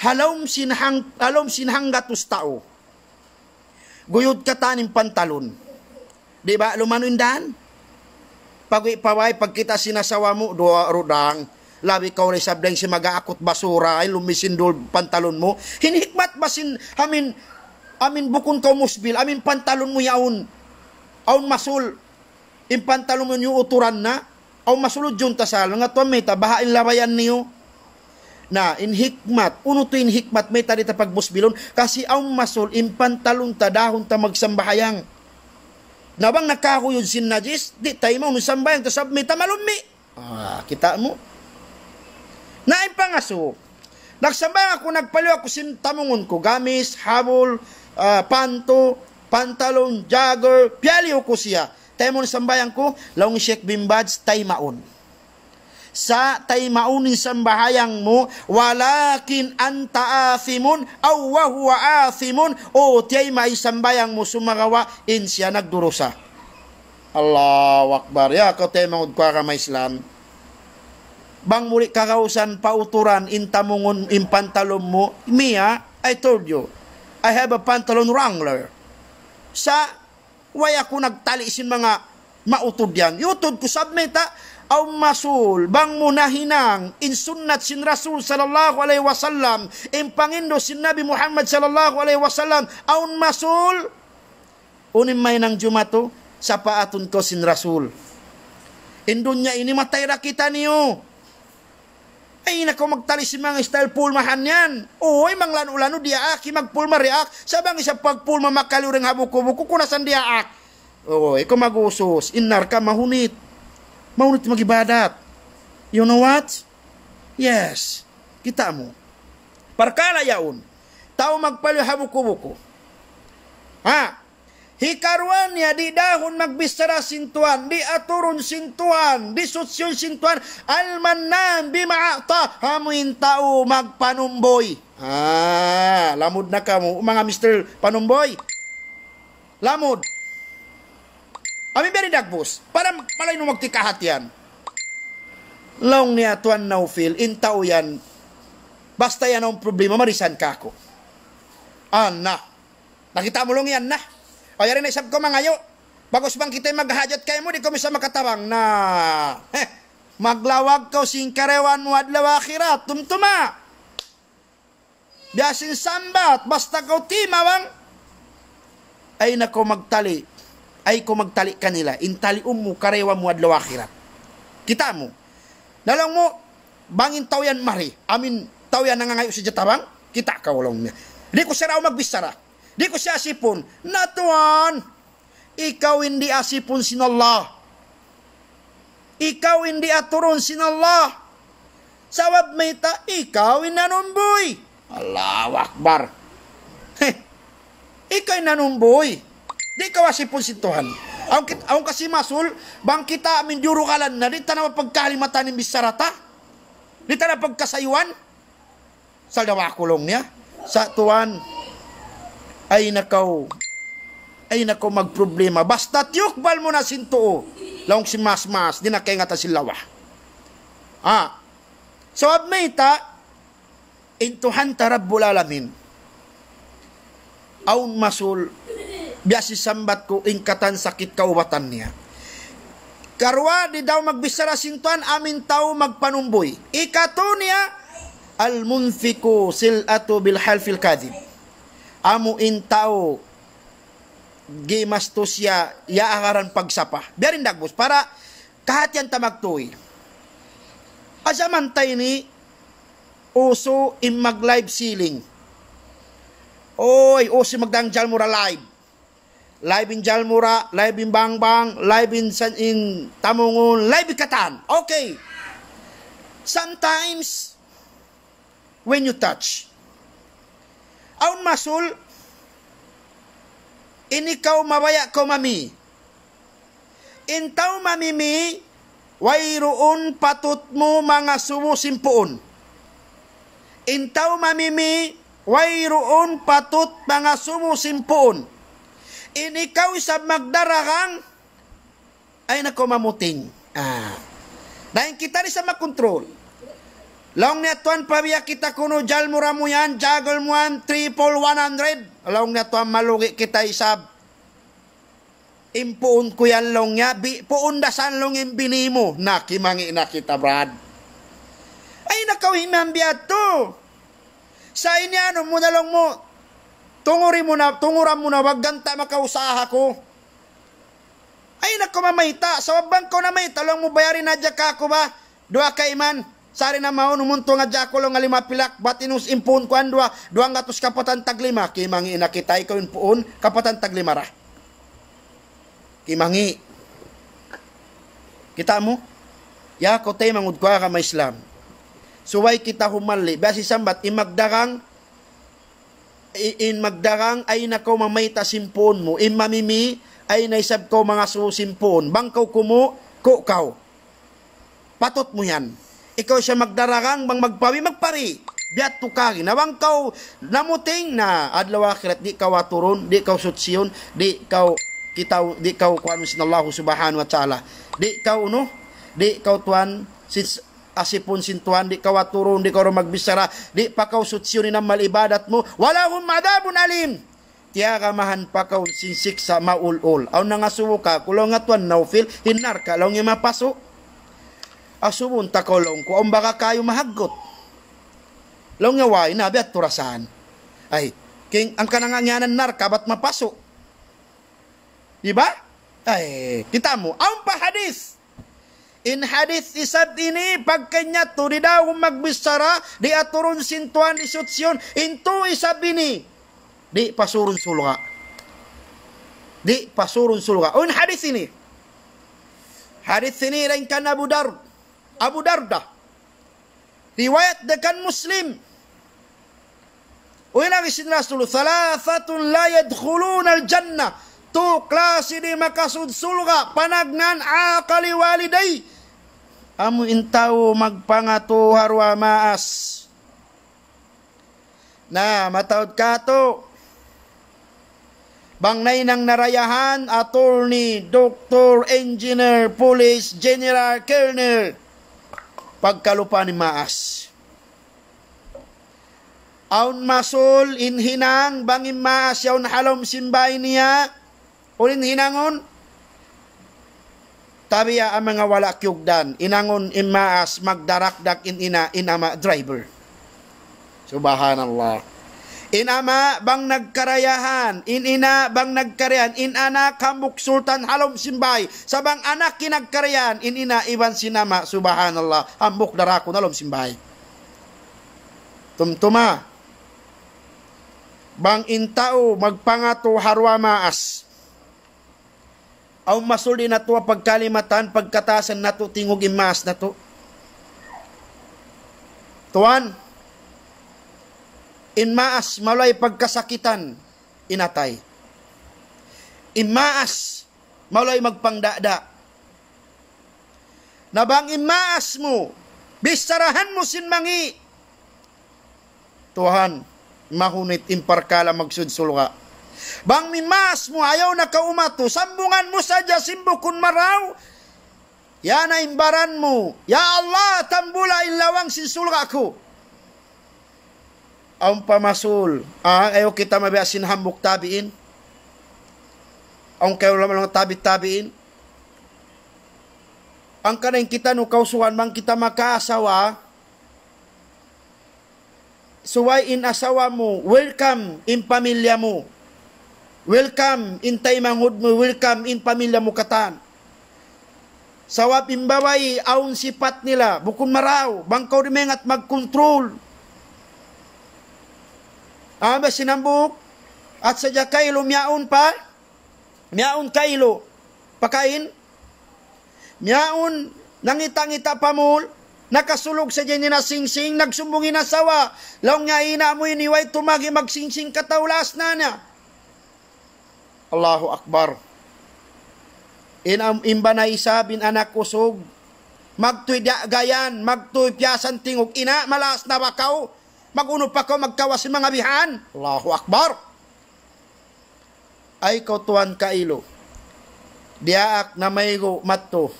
Ha lawm sin hang-, ha lawm sin hanggatus tau. Guyud katan in pantalon. Di' ba lumanu' in dan? Pag-uwi' pa bay, pagkita' sin asawa mu, duwa rudang. Labi kaw da isab dayn sin mag-aakut basura, ay lumisindul pantalon mu. Hinhikmat ba sin, amin, amin bukun kaw musbil, amin pantalon mu yaun. Awn masul, in pantalon mu yan uturan na. Awn masul ujung ta sa, nga tuwan mayta', baha' in labayan niyu. Na, in hikmat, unu tuud in hikmat, mayta' di' ta pagmusbilun, kasi awn masul, in pantalon ta, dahun ta magsambahayang. Na bang nakakuyud sin najis, di' ta imawn sambahayang ta sabab mayta' malummi'. Ah, kita' mu? Na in pangasubu. Nagsambahayang aku, nagpaliyu aku sin tamungun ku, gamis, habul, ah, pantu, pantalon, jogger, piyaliyu ku siya. Taymaun sambahayang ku, laung Sheikh bin Baz, taymaun. Sa' taymaun in sambahayang mu, ولكن أنت آثم أو وهو آثم, o tiyayma' in sambahayang mu sumagawa' in siya nagdurusa. Allahu Akbar. Ya, kaw taymanghud ku agama Islam. Bang mu di' kagausan pauturan in tamungun in pantalon mu, me, ah, I told you, I have a pantalon wrangler. Sa' way aku nagtali' sin manga mautud yan. Yutud ku sabab mayta', awn masul, bang mu nahinang in sunnat sin Rasul sallallahu alayhi wasallam, in pangindus sin Nabi Muhammad sallallahu alayhi wasallam, awn masul, unu in mahinang jumatu, sapaatun kaw sin Rasul. In dunya ini matay da kitaniyu. Ay, na kaw magtali' sin manga style pulmahan yan. Uy, manglanu-lanu diyaak, hi magpulma diyaak. Sa' bang isab pagpulma makaliyu dayn ha buku-buku, kunasan diyaak. Uy, kaw mag-usus, in narka' mahunit. Mahunit mag-ibadat. You know what? Yes. Kita' mu. Parkala' yaun. Tau magpaliyu ha buku-buku. Ha? Hikaruwa niya, di' dahun magbichara sin Tuhan, di' aturun sin Tuhan, di' sutsiyun sin Tuhan, المنان بما أعطى, amu in tau magpanumbuy. Ah, lamud na kamu, manga Mister Panumbuy. Lamud. Amu in biya' diin dagbus. Para malayu' mu magtikahatihan. Laung niya Tuan Naufil, in tau yan, basta yan awn problema, marisan kāku'. Ana. Nakita' mu laung yan na. O, yari na isab kaw mangayu'. Bagus bang kita maghajat kaymu, di' kaw minsan makatabang. Na, heh, maglawag kaw sin karayawan mu adlaw akhirat. Tumtuma. Biya' sin sambat, basta kaw timabang. Ay na kaw magtali. Ay kaw magtali kanila. In taliun mu, karayawan mu adlaw akhirat. Kita' mu. Na laung mu, bang in tau yan mari. Amu in tau yan nangangayu' sadja tabang. Kita' kaw laung niya. Di' ku siya daw magbichara. Di' ku siya asipun. Na Tuan, ikaw in di' asipun sin Allah. Ikaw in di' aturun sin Allah. Sabab mayta', ikaw in nanumbuy. Allahu Akbar. Heh. Ikaw in nanumbuy. Di' kaw asipun sin Tuhan. Awn kit-, awn kasi masul, bang kita amu in diyurugalan na, di' ta na mapagkalimatan in bichara ta. Di' ta na pagkasayuan. Saldawa ku laung niya. Sa' Tuan, ay na kaw, ay na kaw magproblema. Basta tiyukbal mu na sin tuu. Laung sin maas-maas, di' na kaingatan sin lawa. Ah, sabab mayta', in Tuhan ta Rabbul Alamin. Awn masul, biya' sin sambat ku in katan sakit kaubatan niya. Karuwa, di' daw magbichara sin Tuhan, amu in tau magpanumbuy. Ikatu niya, المنفق سلعته بالحلف الكاذب. Amu in tau gimastus siya, ya agaran pagsapa. Biya' diin dagbus, para kahatihan ta magtuy. Ha jaman ta ini, usu in mag-live selling. Uy, usu in magdagang jalmura live. Live in jalmura, live in bangbang, live in san-, in tamungun, live in katan. Okay. Sometimes, when you touch. Awn masul, in ikaw mabaya' kaw mami. In tau mamimi, wayruun patut mu mangasubu sin puun. In tau mamimi, wayruun patut mangasubu sin puun. In ikaw isab magdaragang, ay na kaw mamuting. Ah. Dayn kita di' sa makontrol. Laung niya, Tuan, pabiya' kita kunu', jalmura mu yan, jagol mu yan, triple one hundred. Laung niya, Tuan, malugi kita isab. In puun ku yan laung niya, bi-, puun da san laung in bini mu. Na, kimangi' na kita, brad. Ay, na kaw imam biya' tu. Sa' ini anu mu na laung mu, tunguri mu na, tunguran mu na, wag ganta' makausaha ku. Ay, na kaw mamayta', sabab bang kaw namayta', laung mu bayarin hadja kāku' ba? Duwa kaiman, sari na mawn, umuntung hadja aku laung nga lima pilak, bat inus in puun ku yan duwa, duwanggatus kapatan taglima, kimangi' na kita, ikaw in puun, kapatan taglima ra. Kimangi'. Kita' mu? Ya, kaw taymanghud ku agama Islam. Subay kita humalli'. Biya' sin sambat, in magdagang, i-, in magdagang, ay na kaw mamayta' sin puun mu. In mamimi, Ay na isab kaw mangasubu sin puun. Bang kaw kumuku' kaw. Patut mu yan. Ikaw siya magdaragang bang magpawi, magpari. Biya' tu kari. Na bang kaw namuting na adlaw akhirat, di' kaw aturun, di' kaw sutsiyun, di' kaw kitaw, di' kaw kuanun sin Allah subhanahu wa ta'ala. Di' kaw unu, di' kaw tuwan, sin, asipun sin Tuhan, di' kaw aturun, di' kaw magbichara, di' pa kaw sutsiyun in amal ibadat mu. ولهم عذاب أليم. Tiyagamahan pa kaw sin siksa' maul-ul. Awn nangasubu kaku', laung niya Tuan Naufil, in narka', laung niya mapasu'. Asubun ta kaw laung ku, awn baga kayu mahaggut. Laung niya way na, biya' tu ra san. Ay, king, hangkan na nga ngiyanan narka', bat mapasu'. Di ba? Ay, kita' mu, awn pa hadith. In hadith isab ini, pagkanya tu, di' daw magbichara, di' aturun sin Tuhan, di' sutsiyun, in tu isab ini, di' pasurun surga'. Di' pasurun surga'. Awn hadith ini. Hadith ini dayn kan Abu Dar-, Abu Darda. Riwayat dayn kan Muslim. Uy, laung sin Rasul, ثلاثة لا يدخلون الجنة. Tu klasi di' makasud surga', panagnaan, عاق لوالديه. Amu in tau magpangatu ha duwa maas. Na, mataud katu'. Bang nahinang narayahan, attorney, doktor, engineer, police, general, colonel. Pagkalupa in maas. Awn masul in hinang, bang in maas yaun ha lawm sin bāy niya, unu in hinangun? Tabiya' in manga wala' kiyugdan, hinangun in maas magdarakdak, in ina', in ama' driver. Subhanallah. In ama' bang nagkarayahan, in ina' bang nagkarayahan, in anak hambuuk sultan ha lawm sin bāy. Sa' bang anak in nagkarayahan, in ina' iban sin ama', subhanallah, hambuuk darakun ha lawm sin bāy. Tumtuma. Bang in tau magpangatu ha duwa maas. Awn masul di' natu' pagkalimatan, pagkataasan natu', tingug in maas natu'. Tuwan, in maas, maluhay pagkasakitan, in atay. In maas, maluhay magpangdada'. Na bang in maas mu, bicharahan mu sin mangi'. Tuhan, mahunit in parkala' magsud surga'. Bang in maas mu, ayaw na kaw umatu, sambungan mu sadja sin bukun marayaw. Yan na in baran mu. Ya Allah, tambula in lawang sin surga' ku. Awn pa masul. Ah, ayaw kita mabiya' sin hambuuk tabi'in. Awn kaw lamang tabi-tabi'in. Hangkan in kitaniyu kawsugan bang kita makaasawa, subay in asawa mu, welcome in pamilya mu. Welcome in taymanghud mu, welcome in pamilya mu katan. Sabab in babai awn sipat nila, bukun marayaw, bang kaw di' maingat magkontrol. Amu ba sin hambuuk, at sadja kailu miyawn pa, miyawn kailu, pakain, miyawn nangita'-ngita' pa mall, nakasulug sadja in ina' singsing, nagsumbung in asawa, laung niya, "Ina' mu ini way tumagi magsingsing kataw, laas na niya." Allahu Akbar. In am-, in bana isab in anak usug, magtuy diyagayan, magtuy piyasan tingug, "Ina', malaas na ba kaw? Mag-unu pa kaw magkawas sin manga bihan?" Allahu Akbar. Ay kaw tuwan kailu. Diyaak na maygu' madtu.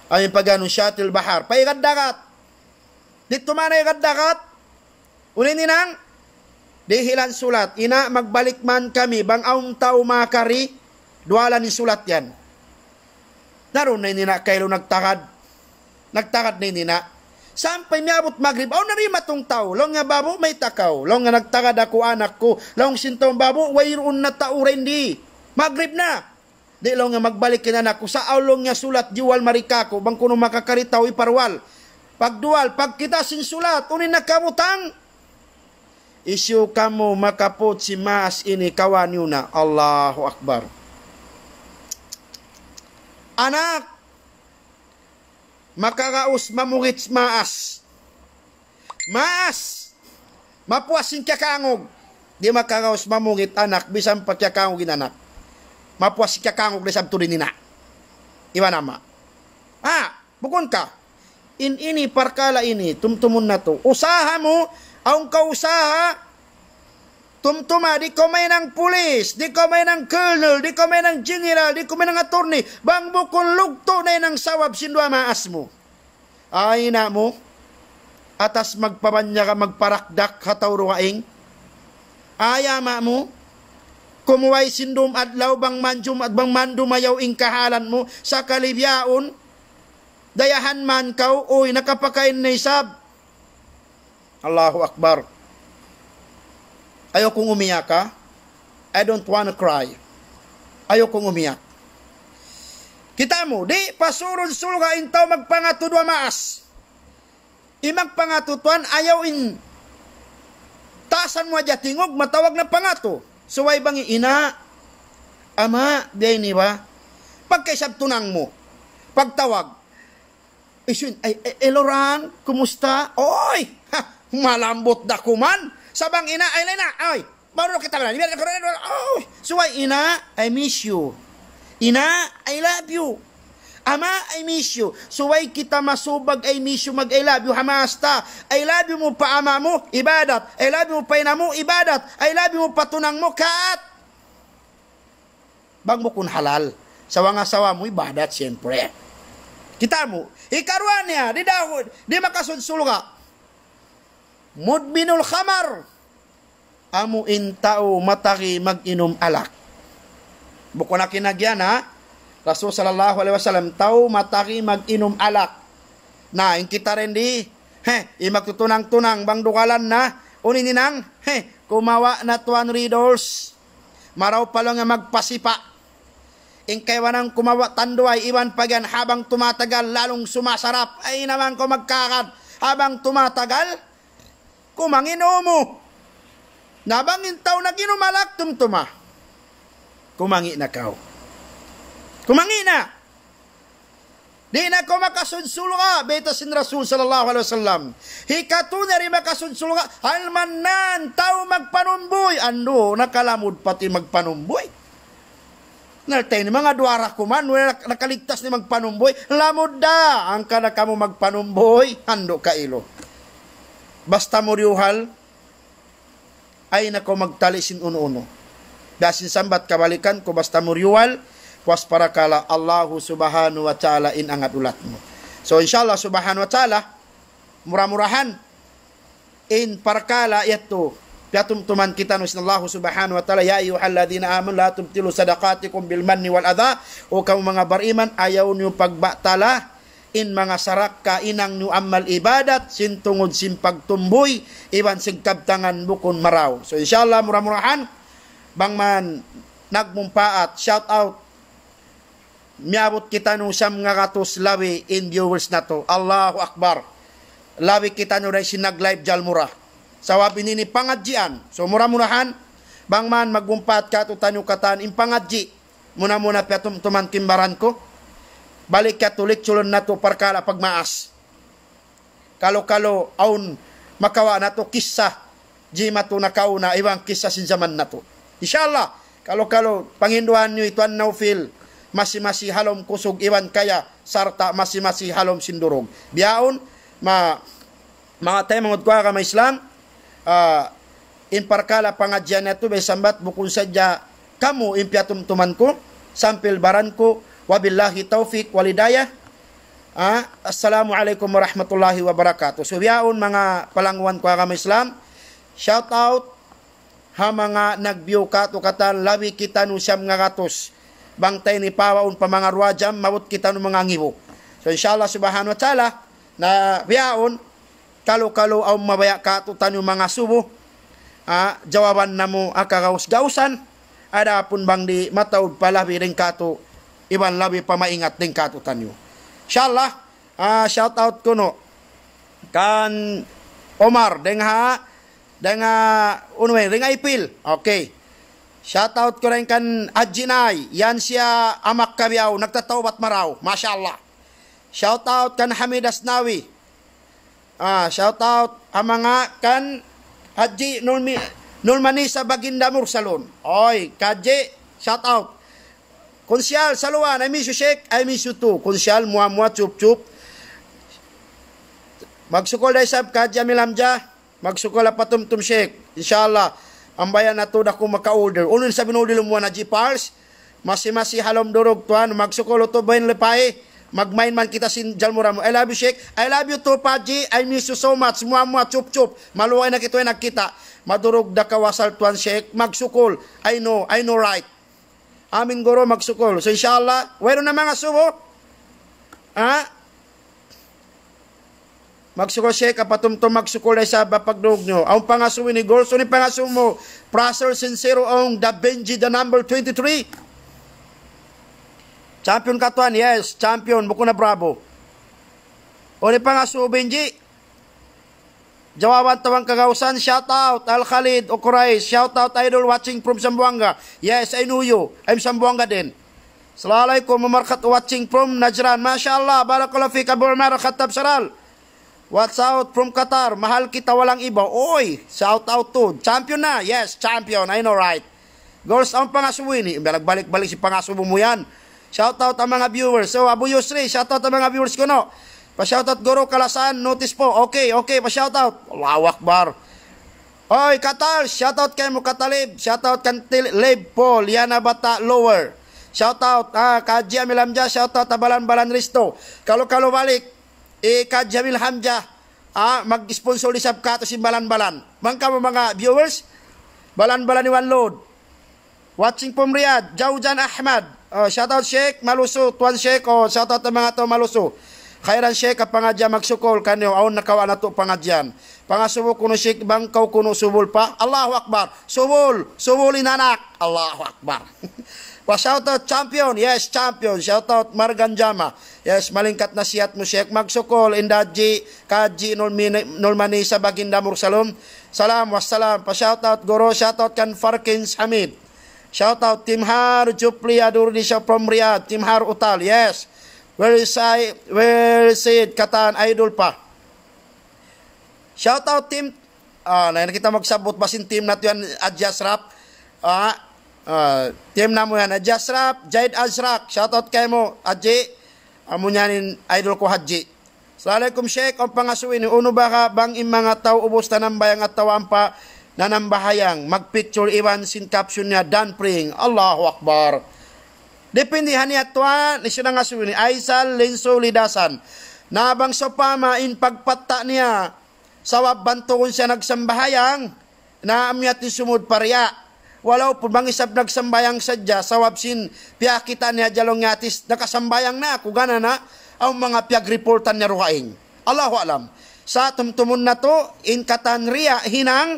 Amu in pag-anu, shatil bahar. Pa igad dagat. Didtu man ha igad dagat. Unu in hinang? Dihilan sulat. Ina', magbalik man kami. Bang awn tau makari, duwalan in sulat yan. Naruun na in ina' kailu nagtagad. Nagtagad na in ina'. Sampay miyabut magrib, awn na dimatung tau. Laung niya, "Babu', mayta' kaw?" Laung niya, "Nagtagad aku anak ku." Laung sin tau, "Babu', wayruun na tau dayn di. Magrib na." "Di'," laung niya, "magbalik in anak ku. Sa' awn," laung niya, "sulat diyuwal mari kāku'. Bang kunu' makakari tau, iparuwal." Pagduwal, pagkita' sin sulat, unu in nakabutang? "Hisiyu kamu makaput sin maas ini, kawaa niyu na." Allahu Akbar. Anak, makagaus mamugit maas. Maas, mapuas in kiyakangug. Di' makagaus mamugit anak, bisan pa kiyakangug in anak. Mapuas sikya kangug da isab tuud in ina' iban ama'. Ah, bukun ka. In ini parkala' ini, tumtumun natu'. Usaha mu, awn kaw usaha, tumtuma, di' kaw mahinang pulis, di' kaw mahinang colonel, di' kaw mahinang general, di' kaw mahinang attorney, bang bukun lugtu' na in sabab sin duwa maas mu. Ay ina' mu, atas magpabanyaga magparakdak ha tau dugaing. Ay ama' mu, kumuway sin dum adlaw bang man Jumaat, bang man dumayaw in kahalan mu, sakali bihaun, dayahan man kaw, uy, nakapakain na isab. Allahu Akbar. Ayaw kong umiyak, ha? I don't wanna cry. Ayaw kong umiyak. Kita' mu, di' pasurun surga' in tau magpangatu duwa maas. In magpangatu tuwan, ayaw in taasan mu hadja tingug, matawag na pangatu. Subay bang ina', ama', biya' ini ba? Pagkaisab tunang mu. Pagtawag. Isun, ay, ay, Eloran, kumusta? Oy! Ha, malambut da kuman. Sa' bang ina', ay, ina', ay, maru kita ba na? Oy! Subay ina', I miss you. Ina', I love you. Ama', I miss you. Subay kita masubay, I miss you, mag-I love you, ha maas ta. I love you mu pa ama' mu, ibadat. I love you mu pa ina' mu, ibadat. I love you mu pa tunang mu, kat. Bang bukun halal. Sa' bang asawa mu, ibadat, siyempre. Kita' mu, hikaruwa niya, di' daw, di' makasud surga'. Mudminul khamar. Amu in tau matagi mag-inum alak. Bukun aku in nagyan, ha? Rasul sallallahu alayhi wasallam, tau matagi mag-inum alak. Na, in kita dayn di, he, in magtutunang-tunang, bang dugalan na, unu in hinang, he, kumawa' na tuwan Red Horse. Marayaw pa laung niya magpasipa'. In kaibanan kumawa' tanduay iban pagiyan, habang tumatagal, lalong sumasarap. Ay naman kaw magkakad. Habang tumatagal, kumangi' in umu. Na bang in tau nag-inum alak, tumtuma. Kumangi' na kaw. Kumangi' na. Di' na kaw makasud surga', bayta' sin Rasul sallallahu alayhi wasallam. Hikatu niya di' makasud surga', al-mannan, tau magpanumbuy. Andu', nakalamud pa in magpanumbuy. Na, tay ini manga duwa ra kuman, wala' nak-, nakaligtas in magpanumbuy. Lamud da, hangkan na kamu magpanumbuy, andu' kailu. Basta mu diyuhal, ayaw na kaw magtali sin unu-unu. Biya' sin sambat kabalikan ku, basta mu diyuhal, puas parakala' Allahu Subhanahu wa Ta'ala in angad ulat mu. So, insha Allah Subhanahu wa Ta'ala, mura-murahan, in parkala' yadtu, piyatumtuman kitaniyu sin Allahu Subhanahu wa Ta'ala, يا أيها الذين آمنوا لا تبطلوا صدقاتكم بالمن والأذى. O kamu manga bariman, ayaw niyu pagbatala in manga sarakka hinang niyu amal ibadat, sin tungud sin pagtumbuy, iban sin kabtangan bukun marayaw. So, insha Allah, mura-murahan, bang man nagmumpaat, shout out, miyabut kitaniyu siyam ngagatus labi in viewers natu'. Allahu Akbar. Labi kitaniyu dayn sin nag-live Jalmura. Sabab ini in pangadjian. So, mura-murahan, bang man magmumpaat kātu'niyu katan in pangadji'. Muna-muna piyatumtuman ku in baran ku. Balik kātu' lecture natu' parkala' pagmaas. Kalu-kalu awn makawa' natu' kissa, jimatu nakauna iban kissa sin jaman natu'. Insha Allah, kalu-kalu panginduhan niyu hi Tuan Naufil, masi-masi ha lawm kusug iban kaya, sarta' masi-masi ha lawm sin durug. Bihaun, ma-, manga taymanghud ku ha agama Islam, ah, in parkala' pangadjian natu' biya' sambat bukun sadja kamu in piyatumtuman ku, sampay baran ku, وبالله التوفيق والهداية. Ah, assalamu alaykum warahmatullahi wabarakatuh. So, bihaun manga palangguan ku ha agama Islam, shout out ha manga nag-view kātu' katan labi kitaniyu siyam ngagatus. Bang ta ini pawaun pa manga duwa jam, maabut kitaniyu manga ngibu. So, insha Allah Subhanahu wa Ta'ala, na bihaun, kalu-kalu awn mabaya' kātu'niyu manga subu, ah, jawaban namu' ha kagaus-gausan, adapun bang di' mataud pa labi dayn kātu', iban labi pa maingat dayn kātu'niyu. Insha Allah, ah, shout out kunu' kan Omar, dayn ha, dayn ha, unu, dayn ha Ipil. Okay. Shout out ku dayn kan Hadji Nay, yan siya ha Makka bihaun, nagtatawbat marayaw. Masha Allah. Shout out kan Hamid Asnawi. Ah, shout out ha manga kan Hadji Nurmi-, Nurmanisa Baginda Mursalun. Oy, Hadji, shout out. Kunsiyal Saluan, I miss you, Sheikh. I miss you too. Kunsiyal Muamua, chup chup. Magsukul da isab Kaji Amil Hamja. Magsukul ha patumtum, Sheikh. Inshallah. Ambayan natu' da ku maka-order. Unu in sabab in order mu na G Pars? Masi-masi ha lawm Durug tuwan. Magsukul utu' bain lepai. Magmain man kita sin jalmura mu. I love you, Sheikh. I love you too, Paji. I miss you so much. Muamua, chup chup. Maluhay na kita, nagkita'. Madurug da kaw asal tuwan, Sheikh. Magsukul. I know, I know, right. Amin, guru, magsukul. So, inshallah, wayruun na mangasubu? Ha? Magsukul, Sheikh, ha patumtum, magsukul da isab ha pagdurug niyu. Awn pangasubu ini, guru, unu in pangasubu mu? Prasel Sincero Ong, Da Benji, the number twenty-three. Champion ka tuwan, yes, champion, bukun na bravo. Unu in pangasubu, Benji? Jawaban Tawang Kagausan, shout out, Al Khalid Okurais, shout out, idol, watching from Zamboanga. Yes, I know you. I'm Zamboanga din. Assalamualaikum, Umar Khat, watching from Najran. Masha Allah, barakallahu fik, Abu Umar Khattab Saral. What's out from Qatar? Mahal kita, walang iba. Oy, shout out to. Champion na. Yes, champion. I know, right? Girls, awn pangasubu ini. Balik-balik sin pangasubu mu yan. Shout out ha manga viewers. So, Abu Yusri, shout out ha manga viewers kunu'. Pa-shout out, guru, kalasahan, notice po. Okay, okay, pa-shout out. Allahu Akbar. Oy, Katal, shout out kaymu, Katalib. Shout out kan Til-, Lib Paul, Yana Bata Lower. Shout out, ah, Kaji Amil Hamja, shout out ha Balan-Balan Risto. Kalu-kalu balik, eh, Kaji Amil Hamja, ah, mag-sponsor isab katu' sin Balan-Balan. Bang kamu manga viewers, Balan-Balan Iwan Load. Watching from Riyadh, Jaujan Ahmad. Oh, shout out Sheikh Malusu, Tuan Sheikh, oh, shout out ha manga tau Malusu. Khairan Sheikh, ha pangadjian, magsukul kaniyu, awn na kaw natu' pangadjian. Pangasubu kunu' Sheikh, bang kaw kunu' subul pa. Allahu Akbar. Subul, subul in anak. Allahu Akbar. Pa-shout out champion, yes, champion. Shout out Margan Jama. Yes, malingkat nasihat mu, Sheikh. Magsukul, Indaji, Kaji, Nulmini-, Nulmani, Sabaginda Mursalum. Salam, wassalam. Pa-shout out, guru, shout out kan Farkins Hamid. Shout out, Timhar Jupli Adur di siya from Riyadh. Timhar Utal, yes. Where is I, where is it? Katan, idol pa. Shout out, team. Ah, na kita magsabut basin team natu' yan, Haji Asrap. Ah, ah, team namu' yan, Haji Asrap, Jaid Azrak. Shout out kaymu, Haji. Amu niyan in idol ku, Haji. Assalamualaikum, Sheikh. Awn pangasubu ini, unu baha' bang in manga tau ubus nanambahayang atawa ampa nanambahayang, mag-picture iban sin caption niya, "Done praying." Allahu Akbar. Depende ha niyat tuwan, hisiyu in nangasubu ini, Aisal Linso Lidasan. Na bang sawpama in pagpatta' niya, sabab bantugun siya nagsambahayang, na amu yadtu in sumud pa riya'. Walaupun bang isab nagsambahayang sadja, sabab sin piyakita' niya ha laung niya, at least nakasambahayang na aku, gana na, awn manga piyag-reportan niya dugaing. Allahu a'lam. Sa' tumtumun natu', in katan riya' hinang,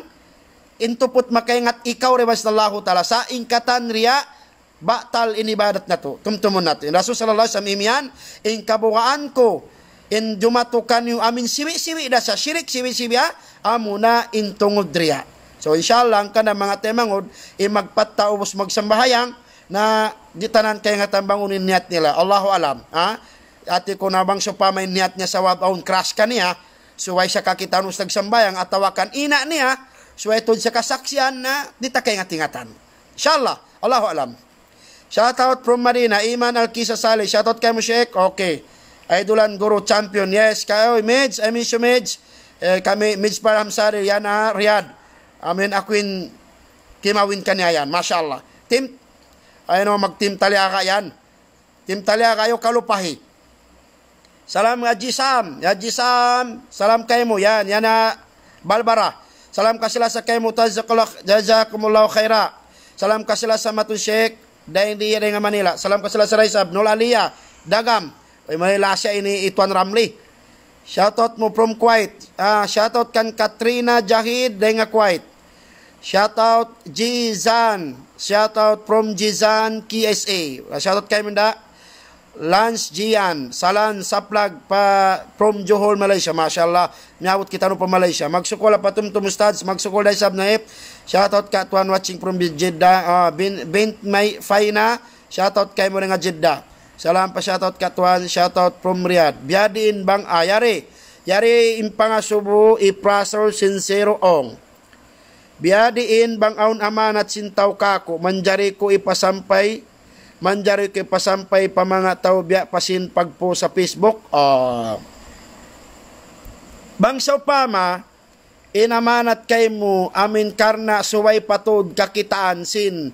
in tuput makaingat ikaw da isab sin Allahu Ta'ala. Sa' in katan riya', batal in ibadat natu'. Tumtumun natu'. In Rasul sallallahu alayhi wasallam imiyan, in kabugaan ku, in jumatu kaniyu amu in sibi'-sibi' da sa, shirik sibi'-sibi', ha, amuna in tungud riya'. So, inshallah, hangkan na manga taymanghud, in magpatta' ubus magsambahayang, na di' tanan kaingatan bang unu in niyat nila. Allahu a'lam. Ha? Hati ku na bang sawpama in niyat niya sabab awn crush kaniya, subay siya kakitaan ubus nagsambahayang, atawa kan ina' niya, subay tuud siya kasaksian, na di' ta kaingat-ingatan. Inshallah. Allahu a'lam. Shout out from Marina, Iman Alkisa Saleh. Shout out kaymu, Sheikh. Okay. Idolan, guru, champion. Yes, kayo, Mids. I miss you, Mids. Eh, kami, Mids Parham Sari, yan, ah, Riyadh. Amin, aku in kimawin kaniya yan. Masha Allah. Team, ayun, oh, mag-team Taliaga yan. Team Taliaga, ayaw kalupahi. Salam Haji Sam. Haji Sam, salam kaymu. Yan, yan na Balbara. Salam kasi-lasa kaymu. Jazakallah, jazakumullahu khaira. Salam kasi-lasa matun Sheikh. Dayn di, dayn ha Manila. Salam kasi-lasa da isab. Nul Aliyah, Dagam. Uy, Manila siya ini, hi Tuan Ramli. Shoutout mu from Kuwait. Ah, shoutout kan Katrina Jahid dayn ha Kuwait. Shoutout Jizan. Shoutout from Jizan, K S A. Shoutout kaymu da. Lance Jian, Salan Saplag pa from Johor, Malaysia. Masha Allah. Miyabut kitaniyu pa Malaysia. Magsukul ha patumtum, Ustadz. Magsukul da isab Naip. Shoutout ka Tuan, watching from Jeddah. Ah, bin, bint May Faina. Shoutout kaymu dayn ha Jeddah. Salam pa shoutout ka Tuan. Shoutout from Riyadh. Biya' diin bang, ah, yari. Yari in pangasubu hi Prasol Sincero Ong. Biya' diin bang awn amanat sin tau kāku', manjari ku ipasampay Manjari ku pasampay pa manga tau biya' pa sin pag-post sa Facebook. Ah. Bang sawpama, in amanat kaymu, amin karna' subay pa tuud kakitaan sin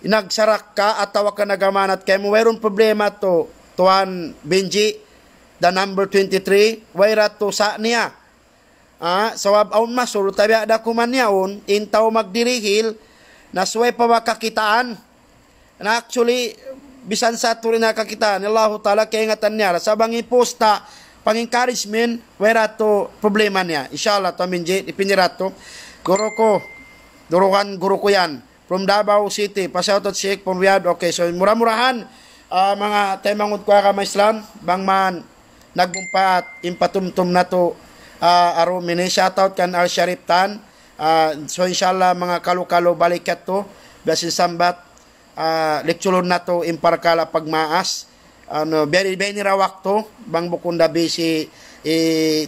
nagsarakka atawa ka nag-amanat kaymu, wayruun problema tu, Tuan Benji, the number twenty-three, wayra tu sa niya. Ah, sabab awn masul, tabiya' da kuman yaun, in tau magdirihil, na subay pa ba kakitaan. Na actually, bisan sa tuud na kakitaan, Allahu Ta'ala kaingatan niya. Sa' bang in post ta, pang-encouragement, wayra tu problema niya. Inshallah, Tuan Benji, dipiniratu. Guru ku, duruhan guru ku yan. From Davao City, pa-shoutout Sheikh from Riyadh. Okay, so mura-murahan, ah, manga taymanghud ku agama Islam, bang man nagmumpaat in patumtum natu', ah, aru mini shoutout kan Al Sharif Tan. Ah, so inshallah, manga kalu-kalu balikat tu, biya' sin sambat, ah, lecture-un natu' in parkala' pagmaas. Anu, biya' ini, biya' ini ra waktu, bang bukun da busy hi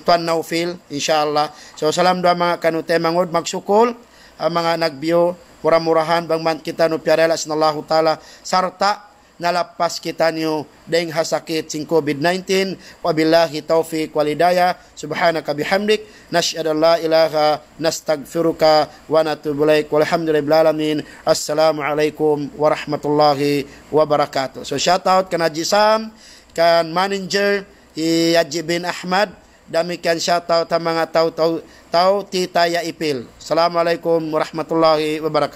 Tuan Naufil, inshallah. So, salam duwaa manga kanu taymanghud, magsukul, ah, manga nag-view, mura-murahan, bang man kitaniyu piyarila sin Allahu Ta'ala, sarta' nalappas kitaniyu dayng ha sakit sin COVID nineteen. وبالله التوفيق والهداية. سبحانك وبحمدك، نشهد أن لا إله، نستغفرك ونتوب إليك. والحمد لله رب العالمين. السلام عليكم ورحمة الله وبركاته. So, shoutout kan Haji Sam, kan manager, hi Haji bin Ahmad, damikkiyan shoutout ha manga tau, tau, tau Tita Yaipil. Assalamu alaykum warahmatullahi wabarakatuh.